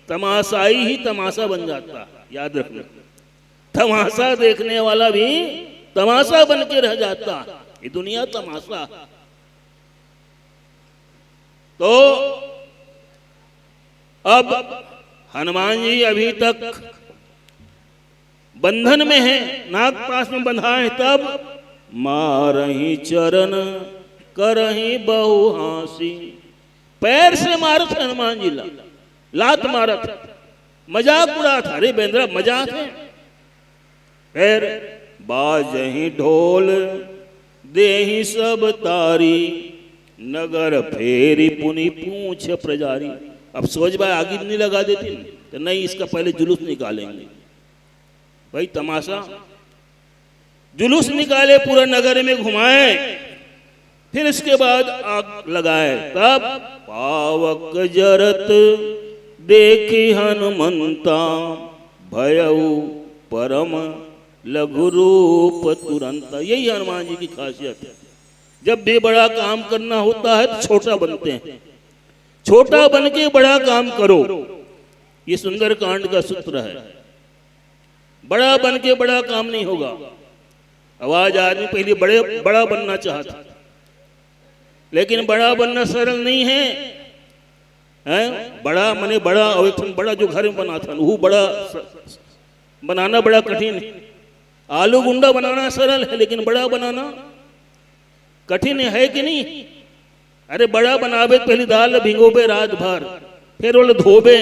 तमाशाई ही तमाशा बन जाता है, याद रखना। तमाशा देखने वाला भी तमाशा बन के रह जाता है। ये दुनिया तमाशा है। तो अब हनुमान जी अभी तक बंधन में है, नागपाश में बंधा है, तब मारही चरण करही बहु हासी। पैर से मारत है हनुमान जी ला, लात मारत है, मजाक उड़ात है। अरे बेंदरा, मजाक है? फिर बाजही ढोल देही सब तारी, नगर फेरी पुनि पूंछ प्रजारी। अब सोच बा, आगी नहीं लगा देती तो नहीं, इसका पहले जुलूस निकालेंगे भाई, तमाशा। जुलूस निकाले, पूरा नगर में घुमाए, फिर इसके बाद आग लगाए। तब पावक जरत देखी हनुमंता, भयउ परम लघु रूप तुरंता। यही हनुमान जी की खासियत है। जब भी बड़ा काम करना होता है तो छोटा बनते हैं, छोटा बन के बड़ा काम करो। ये सुंदरकांड का सूत्र है। बड़ा बन के बड़ा काम नहीं होगा। अब आज आदमी पहले बड़े, बड़ा बनना चाहता, लेकिन बड़ा बनना सरल नहीं है, हैं? बड़ा मने बड़ा, और एक ठन बड़ा जो घर में बनाथन, वो बड़ा स-, बनाना बड़ा कठिन है। आलू गुंडा बनाना सरल है, लेकिन बड़ा बनाना कठिन है कि नहीं? अरे, बड़ा बनाबे तो पहले दाल भिंगोबे रात भर, फिर ओला धोबे,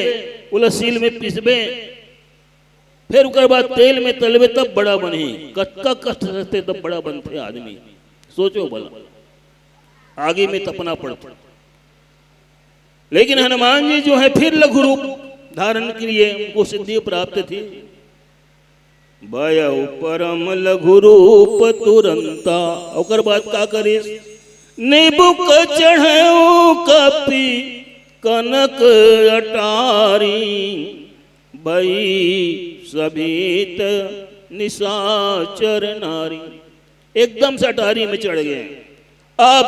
ओला सील में पीसबे, फिर ओकर बाद तेल में तलबे, तब बड़ा बनही। कतका कष्ट रहते तब बड़ा बनथे आदमी। सोचो भला, आगी में तपना पड़थे। लेकिन हनुमान जी जो है फिर लघु रूप धारण किए, उनको सिद्धि प्राप्त थी। भयउ परम लघु रूप तुरंता। ओकर बाद का करिस? निबुक चढ़उ कपि कनक अटारी, भई सभीत निशाचर नारी। एकदम से अटारी में चढ़ गए। अब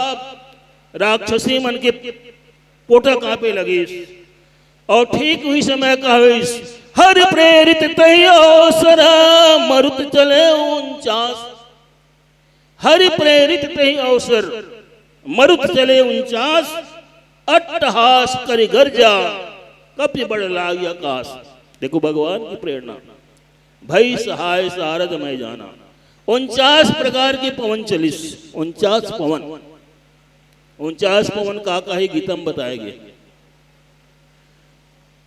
राक्षसी मन के पोटा कांपे लगिस। और ठीक उही समय कहिस, हरि प्रेरित तहि अवसर, मरुत चले उनचास। हरि प्रेरित तहि अवसर, मरुत चले उनचास। अट्टहास करि गर्जा, कपि बड़ लागी अकास। देखो भगवान की प्रेरणा। भई सहाय सारद मैं जाना। उनचास प्रकार के पवन चलिस। उनचास पवन। उनचास पवन का का हे, गीता में बताए गए।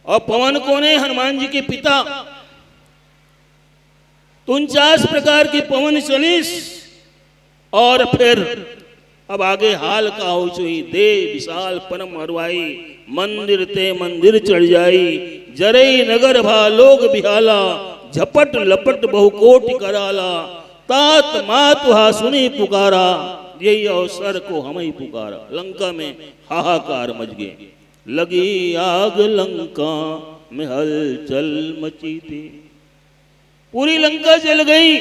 और पवन कोन हे? हनुमान जी के पिता। तो उनचास प्रकार के पवन चलिस। और फिर अब आगे हाल का हो चुई। दे विशाल परम हरवाई, मंदिर ते मंदिर चढ़ जाई। जरई नगर भा लोग बिहाला, झपट लपट बहुकोटि कराला। तात मातु हा सुनी पुकारा, यही अवसर को हमही पुकारा। लंका में हाहाकार मच गए। लगी आग लंका में हलचल मची थी। पूरी लंका जल गई।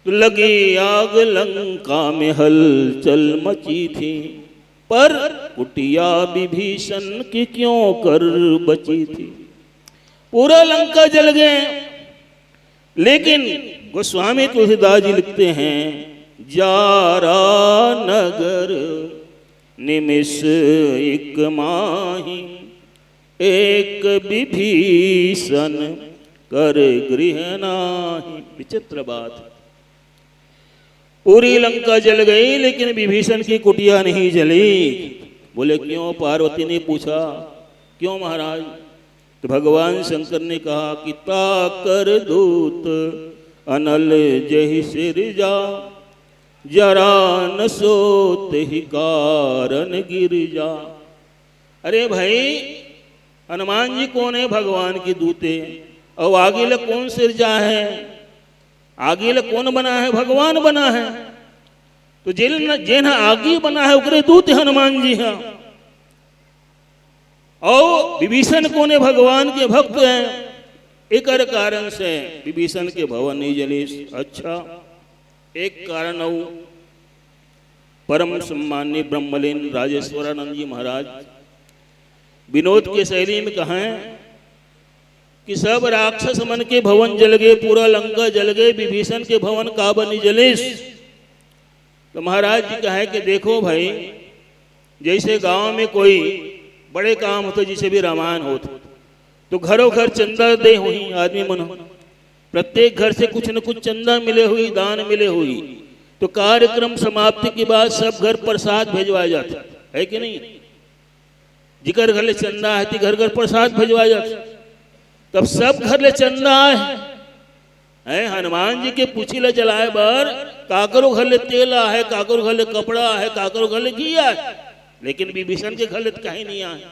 तो लगी आग लंका में हलचल मची थी, पर कुटिया विभीषण की क्यों कर बची थी। पूरा लंका जल गए। लेकिन गोस्वामी तुलसीदास जी लिखते हैं, जारा नगर निमिष इक माही, एक विभीषण कर गृह नाही। विचित्र बात। पूरी लंका जल गई, लेकिन विभीषण की कुटिया नहीं जली। बोले, क्यों? पार्वती ने पूछा, क्यों महाराज? तो भगवान शंकर ने कहा कि ताकर दूत अनल जहि सिरजा, जरा न सोत ही कारण गिरजा। अरे भाई, हनुमान जी कोन हे? भगवान के दूत हे। और आगी ल कोन सिरजा हे? आगी ल कोन बनाए हे? भगवान बनाए हे। तो जेन जेन आगी बनाए हे, ओकरे दूत हनुमान जी हे। और विभीषण कोन हे? भगवान के भक्त हे। एकर कारण से विभीषण के भवन नहीं जलिस। अच्छा, एक कारण अउ। परम सम्माननीय ब्रह्मलीन राजेश्वरानंद जी महाराज विनोद के शैली में कहें कि सब राक्षस मन के भवन जल गए, पूरा लंका जल गए, विभीषण के भवन काबर नहीं जलिस? तो महाराज जी कहे कि देखो भाई, जैसे गांव में कोई बड़े काम होते, जैसे भी रामायण होते, तो घरों घर चंदा दे होही आदमी मन, प्रत्येक घर से कुछ न कुछ चंदा मिले होही, दान मिले होही। तो कार्यक्रम समाप्ति के बाद सब घर प्रसाद भेजवाए जाते, है कि नहीं? जिकर घर ले चंदा हे, ती घर घर प्रसाद भेजवाए जाते। तब सब घर ले चंदा आए हे, हनुमान जी के पूछी ला जलाए बर। काकरो घर ले तेल आहे, काकरो घर ले कपड़ा आहे, काकरो घर ले घी आहे, लेकिन विभीषण के घर ले तो कहीं नहीं आए।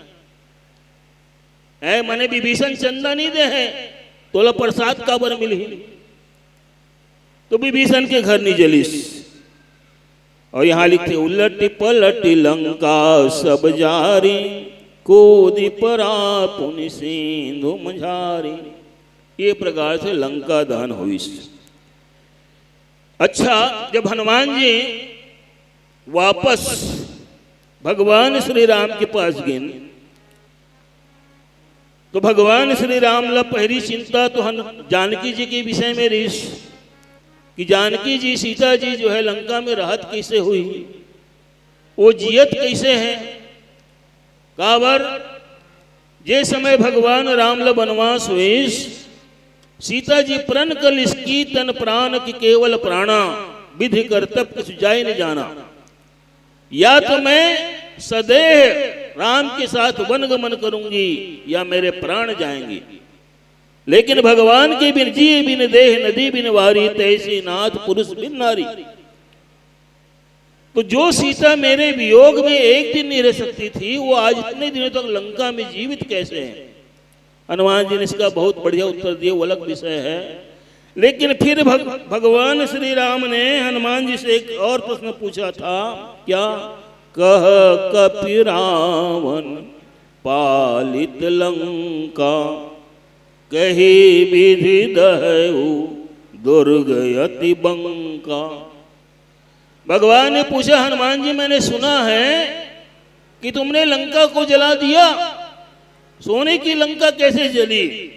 ऐ मने विभीषण चंदा नहीं दे हे, तोला प्रसाद काबर मिलही? तो विभीषण के घर नहीं जलिस। और यहाँ लिखते, उलटि पलटि लंका सब जारी, कूदि परा पुनि सिंधु मझारी। ये प्रकार से लंका दहन होइस। अच्छा, जब हनुमान जी वापस भगवान श्री राम के पास गिन, तो भगवान श्री राम ला पहली चिंता तो हन जानकी जी के विषय में रहिस कि जानकी जी, सीता जी जो है, लंका में रहत कैसे हुई, वो जियत कैसे है। काबर, जे समय भगवान राम ला बनवास हुइस, सीता जी प्रण कलिस की तन प्राण की केवल प्राणा, विधि करतब कछु जाय न जाना। या तो मैं सदेह राम के साथ वन गमन करूंगी या मेरे प्राण जाएंगे, लेकिन भगवान के बिन जी बिन देह, नदी बिन वारी, तैसी नाथ पुरुष बिन नारी। तो जो सीता मेरे वियोग में एक दिन नहीं रह सकती थी, वो आज इतने दिनों तक लंका में जीवित कैसे है? हनुमान जी ने इसका बहुत बढ़िया उत्तर दिया, वो अलग विषय है। लेकिन फिर भग, भगवान श्री राम ने हनुमान जी से एक और प्रश्न पूछा था। क्या? कह कपि रावण पालित लंका, कही विधि दहउ दुर्ग अति बंका। भगवान ने पूछा, "हनुमान जी, मैंने सुना है कि तुमने लंका को जला दिया, सोने की लंका कैसे जली?"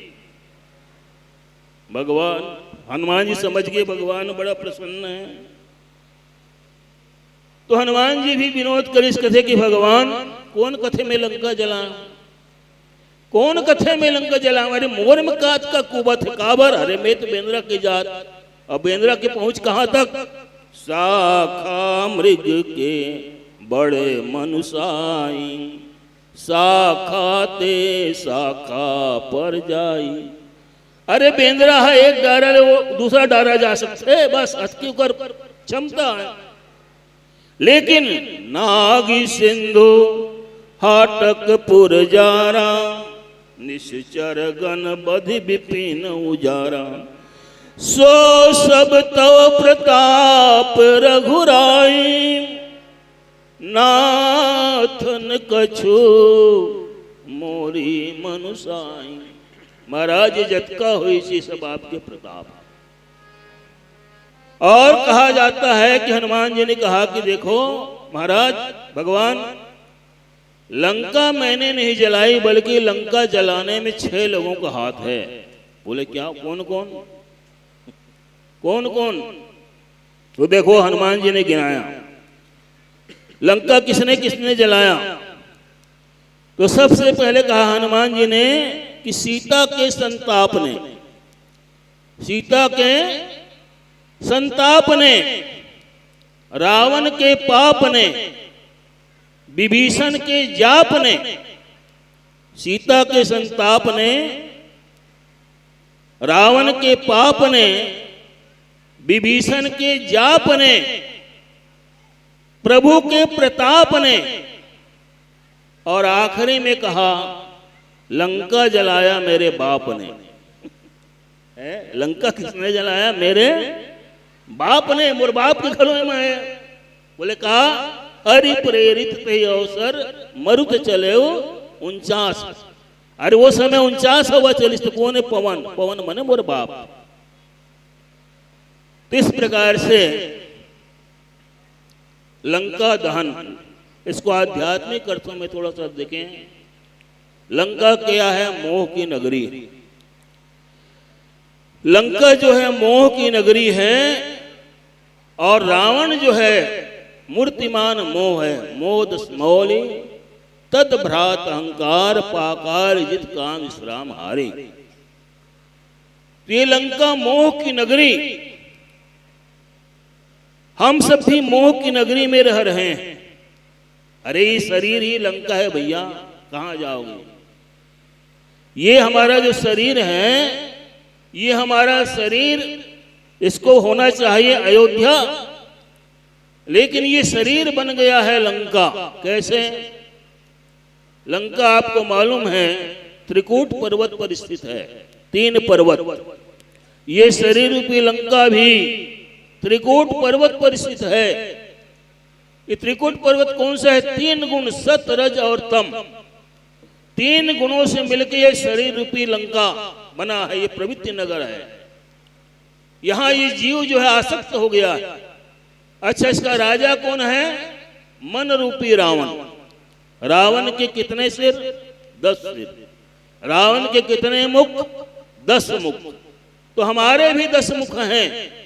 भगवान, हनुमान जी समझ गए भगवान बड़ा प्रसन्न है। तो हनुमान जी भी विनोद करिस, कथे कि भगवान, कोन कथे मैं लंका जलांव? कोन कथे मैं लंका जलांव? अरे मोर में का अतका कुबत हे, काबर? अरे मैं तो बेंदरा के जात, अउ बेंदरा के पहुंच कहां तक? शाखा मृग के बड़े मनुसाई, शाखा ते शाखा पर जाई। अरे बेंदरा हे, एक डारा ले वो दूसरा डारा जा सकथे, बस अतकी ओकर क्षमता हे। लेकिन नागि सिंधु हाटक पुर जारा, निश्चर गन बधि बिपिन उजारा। सो सब तव प्रताप रघुराई, नाथ न कछु मोरी मनुसाई। महाराज, ये जतका होइस, ये सब आपके प्रताप हे। और कहा जाता है कि हनुमान जी ने कहा कि देखो महाराज, भगवान, लंका मैंने नहीं जलाई, बल्कि लंका जलाने में छह लोगों का हाथ है। बोले, "क्या? कौन कौन? कौन कौन?" तो देखो, हनुमान जी ने गिनाया, लंका किसने किसने जलाया। तो सबसे पहले कहा हनुमान जी ने कि सीता के संताप ने, सीता के संताप ने, रावण के पाप ने, विभीषण के जाप ने, सीता के संताप ने, रावण के पाप ने, विभीषण के जाप ने, प्रभु के प्रताप ने, और आखिरी में कहा, "लंका जलाया मेरे बाप ने।" हैं? लंका किसने जलाया? मेरे बाप ने, मोर बाप के घरों में हे। बोले, "का? हरि प्रेरित ते अवसर मरुत चले उनचास।" अरे वो समय उनचास हवा चलिस, तो कौन हे? पवन। पवन मने मोर बाप। तो इस प्रकार से लंका दहन, इसको आध्यात्मिक अर्थों में थोड़ा सा देखें। लंका क्या है? मोह की नगरी। लंका जो है मोह की नगरी है, और रावण जो है मूर्तिमान मोह है। मोद मौलि तद भ्रात अहंकार, पाकार जित काम विश्राम हारी। तो ये लंका मोह की नगरी, हम सब भी मोह की नगरी में रह रहे हैं। अरे, ये शरीर ही लंका है भैया, कहाँ जाओगे? ये हमारा जो शरीर है, ये हमारा शरीर, इसको होना चाहिए अयोध्या, लेकिन ये शरीर बन गया है लंका। कैसे? लंका आपको मालूम है, त्रिकूट पर्वत पर स्थित है। तीन पर्वत, ये शरीर रूपी लंका भी त्रिकूट पर्वत पर स्थित है। ये त्रिकूट पर्वत कौन सा है? तीन गुण, सत, रज और तम, तीन गुणों से मिलकर ये शरीर रूपी लंका बना है, ये प्रवृत्ति नगर है। यहाँ ये जीव जो है आसक्त हो गया है। अच्छा, इसका राजा कौन है? मन रूपी रावण। रावण के कितने सिर? दस सिर। रावण के कितने मुख? दस मुख। तो हमारे भी दस मुख हैं,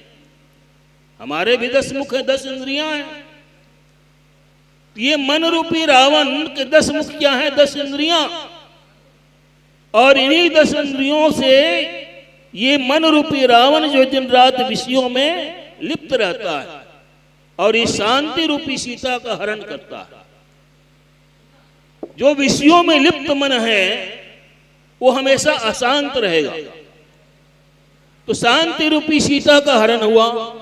हमारे भी दस मुख हैं, दस इंद्रियां हैं। ये मन रूपी रावण के दस मुख क्या है? दस इंद्रियां। और इन्हीं दस इंद्रियों से ये मन रूपी रावण जो दिन रात विषयों में लिप्त रहता है और ये शांति रूपी सीता का हरण करता है। जो विषयों में लिप्त मन है, वो हमेशा अशांत रहेगा। तो शांति रूपी सीता का हरण हुआ।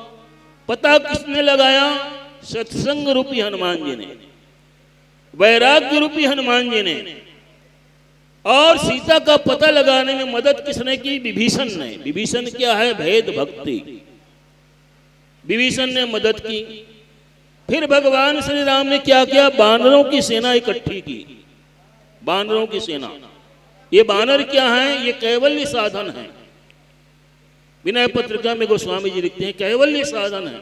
पता किसने लगाया? सत्संग रूपी हनुमान जी ने, वैराग्य रूपी हनुमान जी ने। और सीता का पता लगाने में मदद किसने की? विभीषण ने। विभीषण क्या है? भेद भक्ति। विभीषण ने मदद की। फिर भगवान श्री राम ने क्या किया? बानरों की सेना इकट्ठी की, बानरों की सेना। ये बानर क्या हैं? ये कैवल्य साधन है। विनय पत्रिका में गोस्वामी जी लिखते हैं, कैवल्य साधन है।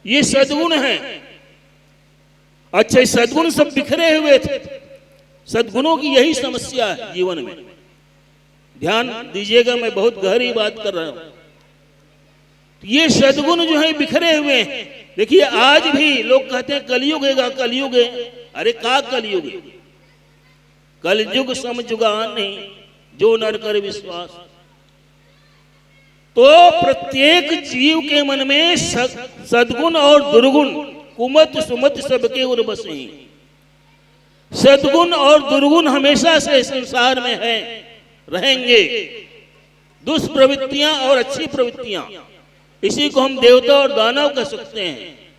ये सद्गुण हैं। अच्छा, ये सद्गुण सब बिखरे हुए थे। सद्गुणों की यही समस्या है जीवन में। ध्यान दीजिएगा, मैं बहुत गहरी बात कर रहा हूं। तो ये सद्गुण जो है बिखरे हुए हैं। देखिए, आज भी लोग कहते हैं कलयुग है, कलयुग है। अरे, का कलयुग है? कलयुग सम जुगान नहीं, जो नर कर विश्वास। तो प्रत्येक जीव के मन में सद- सद्गुण और दुर्गुण, कुमत सुमत सबके उर बसे। सद्गुण और दुर्गुण हमेशा से संसार में है, रहेंगे। दुष्प्रवृत्तियां और अच्छी प्रवृत्तियां, इसी को हम देवता और दानव कह सकते हैं।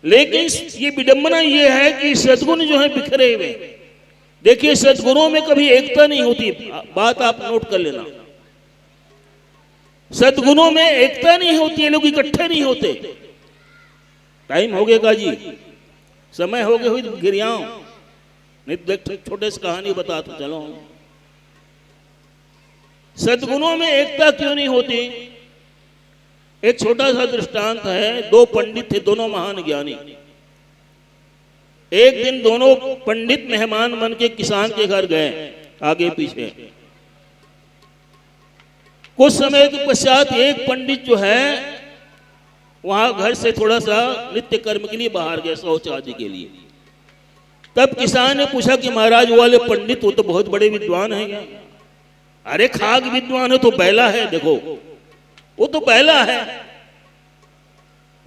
लेकिन ये विडंबना ये है कि सद्गुण जो है बिखरे हुए हैं। देखिए, सद्गुणों में कभी एकता नहीं होती, बात आप नोट कर लेना। सद्गुणों में एकता नहीं होती है, लोग इकट्ठे नहीं होते। टाइम हो गया का जी, समय हो गया हुई गिरियाओं, नहीं तो एक छोटे से कहानी बता तो चलो। सद्गुणों में एकता क्यों नहीं होती? एक छोटा सा दृष्टांत है। दो पंडित थे, दोनों महान ज्ञानी। एक दिन दोनों पंडित मेहमान बन के किसान के घर गए, आगे पीछे। कुछ समय के पश्चात एक पंडित जो है, वहां घर से थोड़ा सा नित्य कर्म के लिए बाहर गया, शौच आदि के लिए। तब किसान ने पूछा कि महाराज, वो वाले पंडित, वो तो बहुत बड़े विद्वान हैं क्या? अरे, खाग विद्वान है तो बैला है, देखो, वो तो बैला है।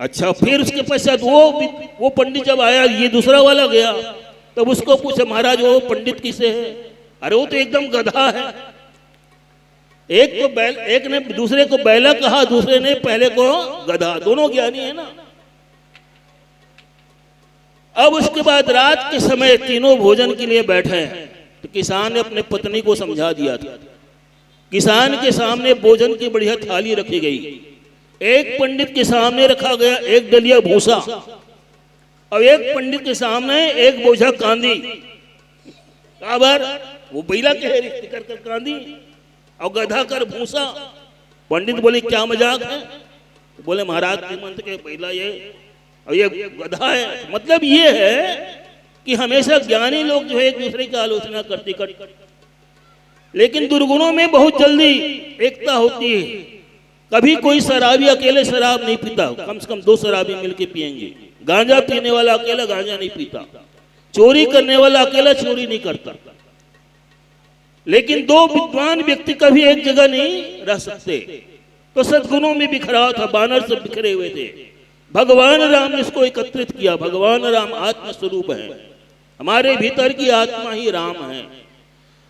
अच्छा, फिर उसके पश्चात वो वो पंडित जब आया, ये दूसरा वाला गया, तब उसको पूछा, महाराज, वो पंडित किसे है? अरे, वो तो एकदम गधा है। एक तो बैल, एक ने दूसरे को बैला कहा, दूसरे ने पहले को गधा। दोनों ज्ञानी है ना। अब उसके बाद रात के समय तीनों भोजन के लिए बैठे हैं, तो किसान ने अपने पत्नी को समझा दिया था। किसान के सामने भोजन की बढ़िया थाली रखी गई। एक पंडित के सामने रखा गया एक डलिया भूसा, और एक पंडित के सामने एक बोझा कांदी। काबर? वो बैला के है, कर कर कांदी और गधा कर भूसा। पंडित बोले, क्या मजाक है? तो बोले, महाराज, श्रीमंत के बैला ये और ये गधा है। मतलब ये है कि हमेशा ज्ञानी लोग जो है एक दूसरे की आलोचना करते कर, लेकिन दुर्गुणों में बहुत जल्दी एकता होती है। कभी कोई शराबी अकेले शराब नहीं पीता, कम से कम दो शराबी मिलके पिएंगे। गांजा पीने वाला अकेला गांजा नहीं पीता, चोरी करने वाला अकेला चोरी नहीं करता। लेकिन दो विद्वान व्यक्ति कभी एक जगह नहीं रह सकते। तो सद्गुणों में बिखराव था, बानर सब बिखरे हुए थे। भगवान राम ने इसको एकत्रित किया। भगवान राम आत्म स्वरूप है, हमारे भीतर की आत्मा ही राम है।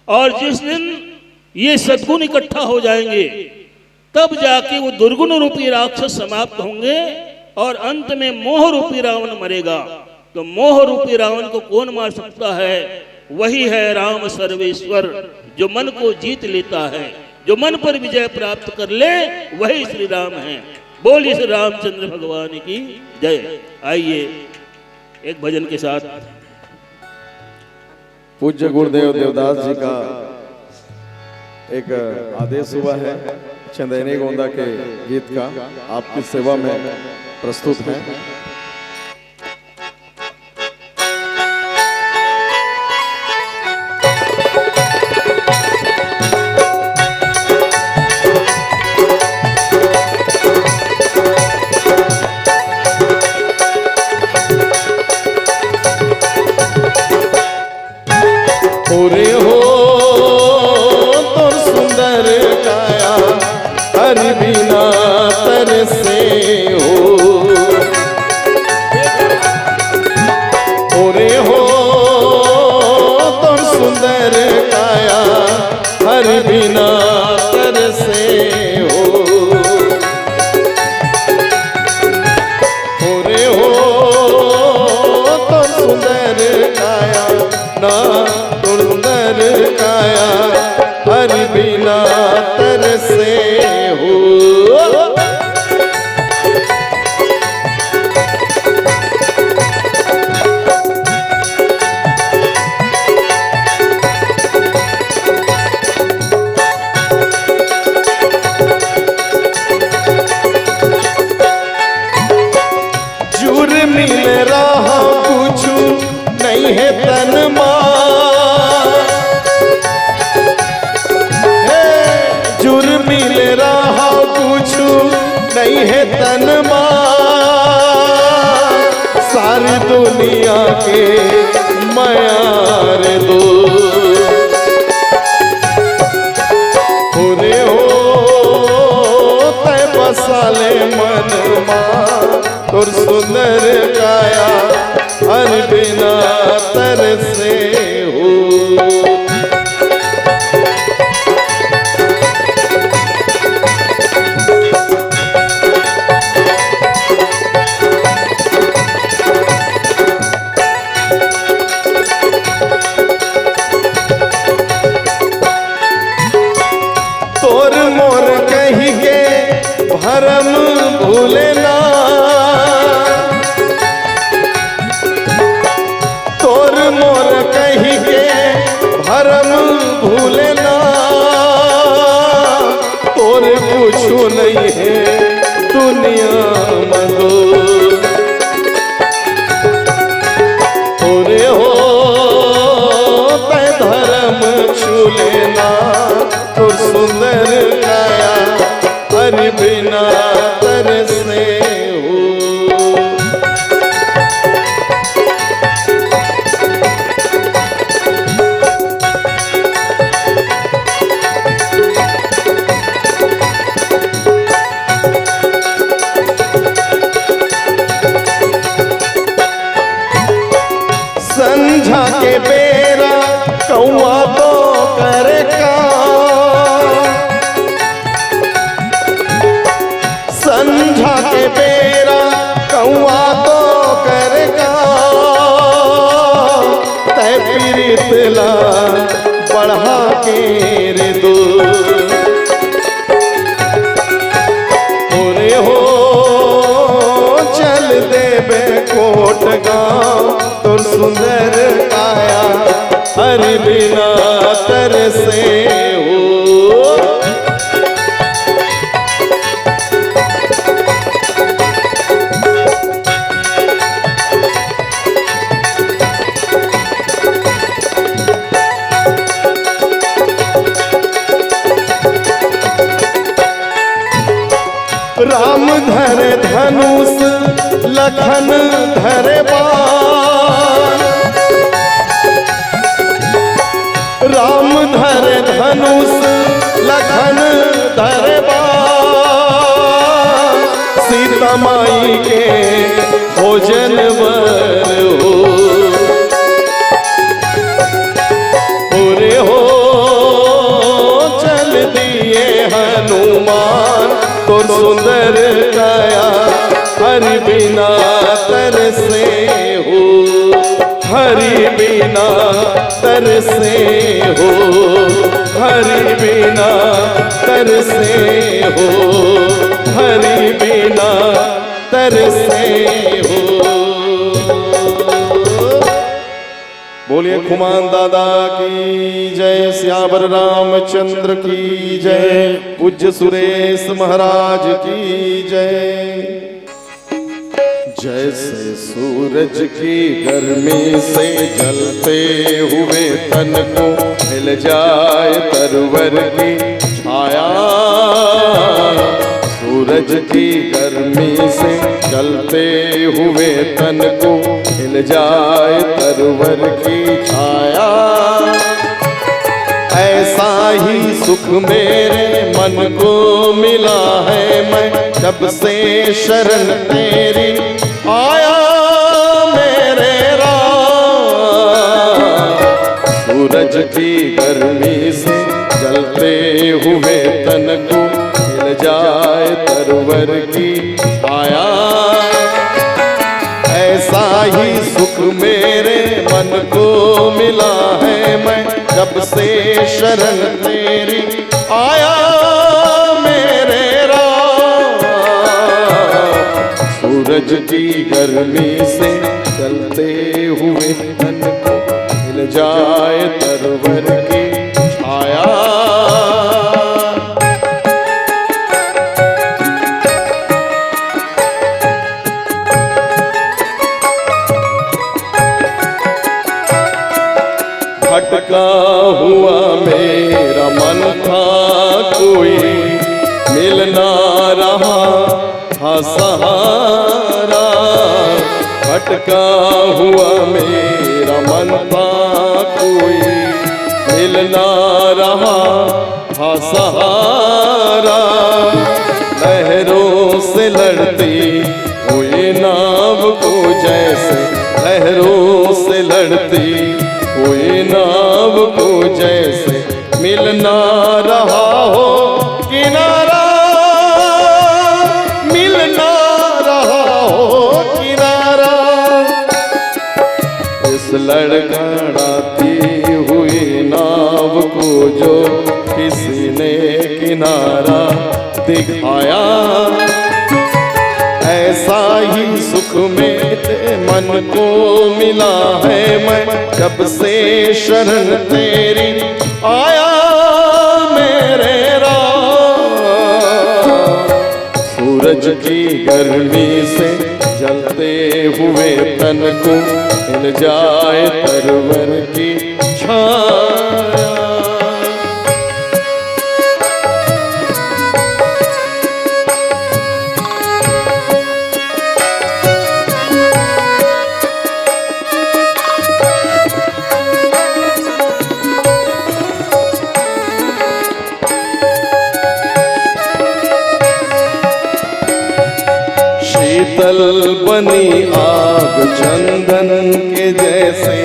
और जिस दिन ये सद्गुण इकट्ठा हो जाएंगे, तब जाके वो दुर्गुण रूपी राक्षस समाप्त होंगे और अंत में मोह रूपी रावण मरेगा। तो मोह रूपी रावण को कौन मार सकता है? वही है राम सर्वेश्वर, जो मन को जीत लेता है, जो मन पर विजय प्राप्त कर ले, वही श्री राम है। बोलिए श्री रामचंद्र भगवान की जय। आइए, एक भजन के साथ। पूज्य गुरुदेव देवदास जी का एक आदेश हुआ है, चंदैनी गोंदा के गीत का आपकी सेवा में प्रस्तुत है। ओरे हो तोर सुंदर काया, हरि बिना तरसे हो। ओरे हो तोर सुंदर काया, हरि बिना तरसे हो। ओरे हो तोर सुंदर काया, ना सुंदर काया, हरि बिना तरसे हो। हे तन मा सारी दुनिया के मया रे दो। पूरे हो तय बसाले मन मा तोर सुंदर काया, हर बिना तरसे हो। तोर मोर कहि के भरम भूले ना, तोर मोर कहि के भरम भूले ना, तोर कुछु नइ हे दुनिया म दो। तोरे हो तय धरम छू लेना, तोर सुंदर काया हरि बिना तरसे हो। संझा के बेरा कौआ तो करे का, संझा के बेरा कौआ तो करे का, तय पीरित ला बढ़ा के रे दो। तोरे हो चल देबे कोट गाँव, तोर सुंदर काया हरि बिना तरसे हो। राम धरे धनुष लखन धरे बाण, राम धरे धनुष लखन धरे बाण, सीता माई के भोजन बर हो। पूरे हो चल दिए हनुमान, तोर सुंदर काया हरि बिना तरसे हो, हरि बिना तरसे हो, हरि बिना तरसे हो, हरि बिना तरसे हो। बोलिए खुमान दादा की जय, सियावर रामचंद्र की जय, पूज्य सुरेश महाराज की जय। जैसे सूरज की गर्मी से जलते हुए तन को मिल जाए तरवर की छाया, सूरज की गर्मी से जलते हुए तन को मिल जाए तरवर की छाया, ऐसा ही सुख मेरे मन को मिला है। मैं जब से शरण तेरी आया मेरे राम, सूरज की गर्मी से जलते हुए तन को मिल जाए तरवर की छाया, ऐसा ही सुख मेरे मन को मिला है। मैं जब से शरण तेरी आया मेरे राम, सूरज की गर्मी से जलते हुए तन को मिल जाए तरवर की छाया। भटका हुआ मेरा मन था, कोई मिल ना रहा। सहारा। भटका हुआ मेरा मन था, कोई मिल ना रहा था सहारा। लहरों से लड़ती हुई नाव को जैसे, लहरों से लड़ती हुई नाव को जैसे मिल ना रहा हो किनारा, मिल ना रहा हो किनारा। इस लड़खड़ाती हुई नाव को जो किसी ने किनारा दिखाया, ऐसा ही सुख मेरे मन को मिला है। मैं जब से शरण तेरी आया मेरे राम, सूरज की गर्मी से जलते हुए तन को मिल जाए तरवर की छाया। शीतल बनी आग चंदन के जैसे,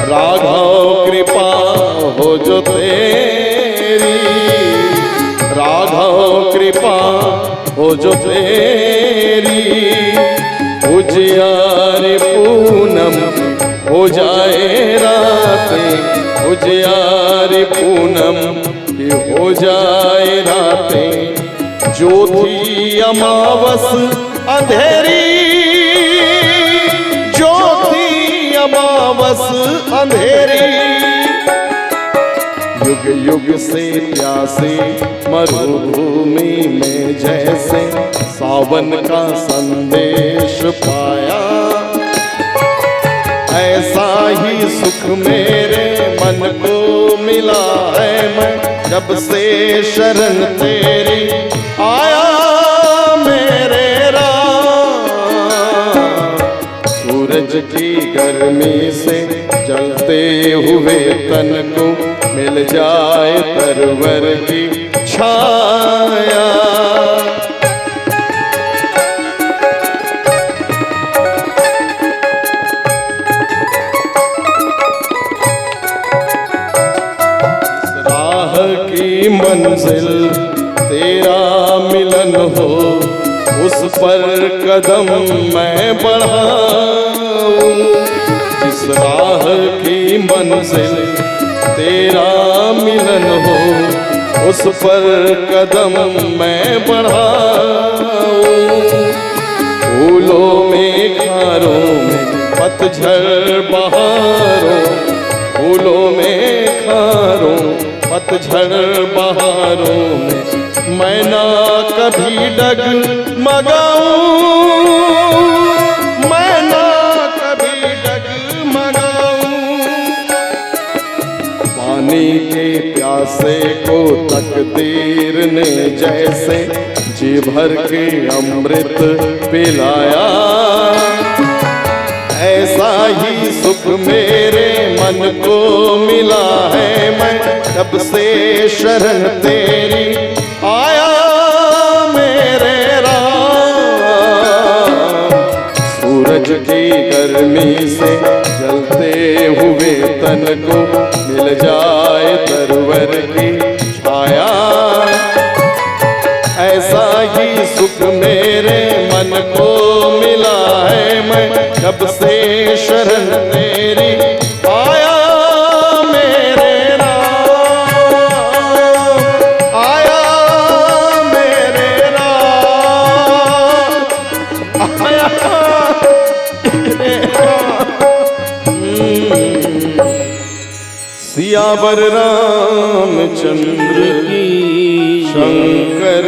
राघव कृपा हो जो तेरी, राघव कृपा हो जो तेरी। उजियारी पूनम हो जाए रातें, उजियारी पूनम की हो जाए रातें। जो थी अमावस अंधेरी, जो थी अमावस अंधेरी, युग युग से प्यासे मरुभूमि में जैसे सावन का संदेश पाया, ऐसा ही सुख मेरे मन को मिला है। मैं जब से शरण तेरी आया मेरे राम, सूरज की गर्मी से जलते हुए तन को मिल जाए तरवर की छाया। राह की मंजिल तेरा मिलन हो, उस पर कदम मैं बढ़ाऊं। जिस राह की मंजिल तेरा मिलन हो, उस पर कदम मैं बढ़ाऊं। फूलों में, खारों में, पतझड़ बहारों, फूलों में, खारों, पतझड़ बहारों में मैं ना कभी डगमगाऊं, मैं ना कभी डगमगाऊं। पानी के प्यासे को तकदीर ने जैसे जी भर के अमृत पिलाया, ऐसा ही सुख मेरे मन को मिला है। मैं जब से शरण तेरी आया मेरे राम, सूरज की गर्मी से जलते हुए तन को मिल जाए तरवर की छाया, ऐसा ही सुख मेरे मन को मिला है। मैं जब से शरण तेरी आया मेरे राम, आया मेरे राम, आया मेरे राम। सियावर रामचंद्र की शंकर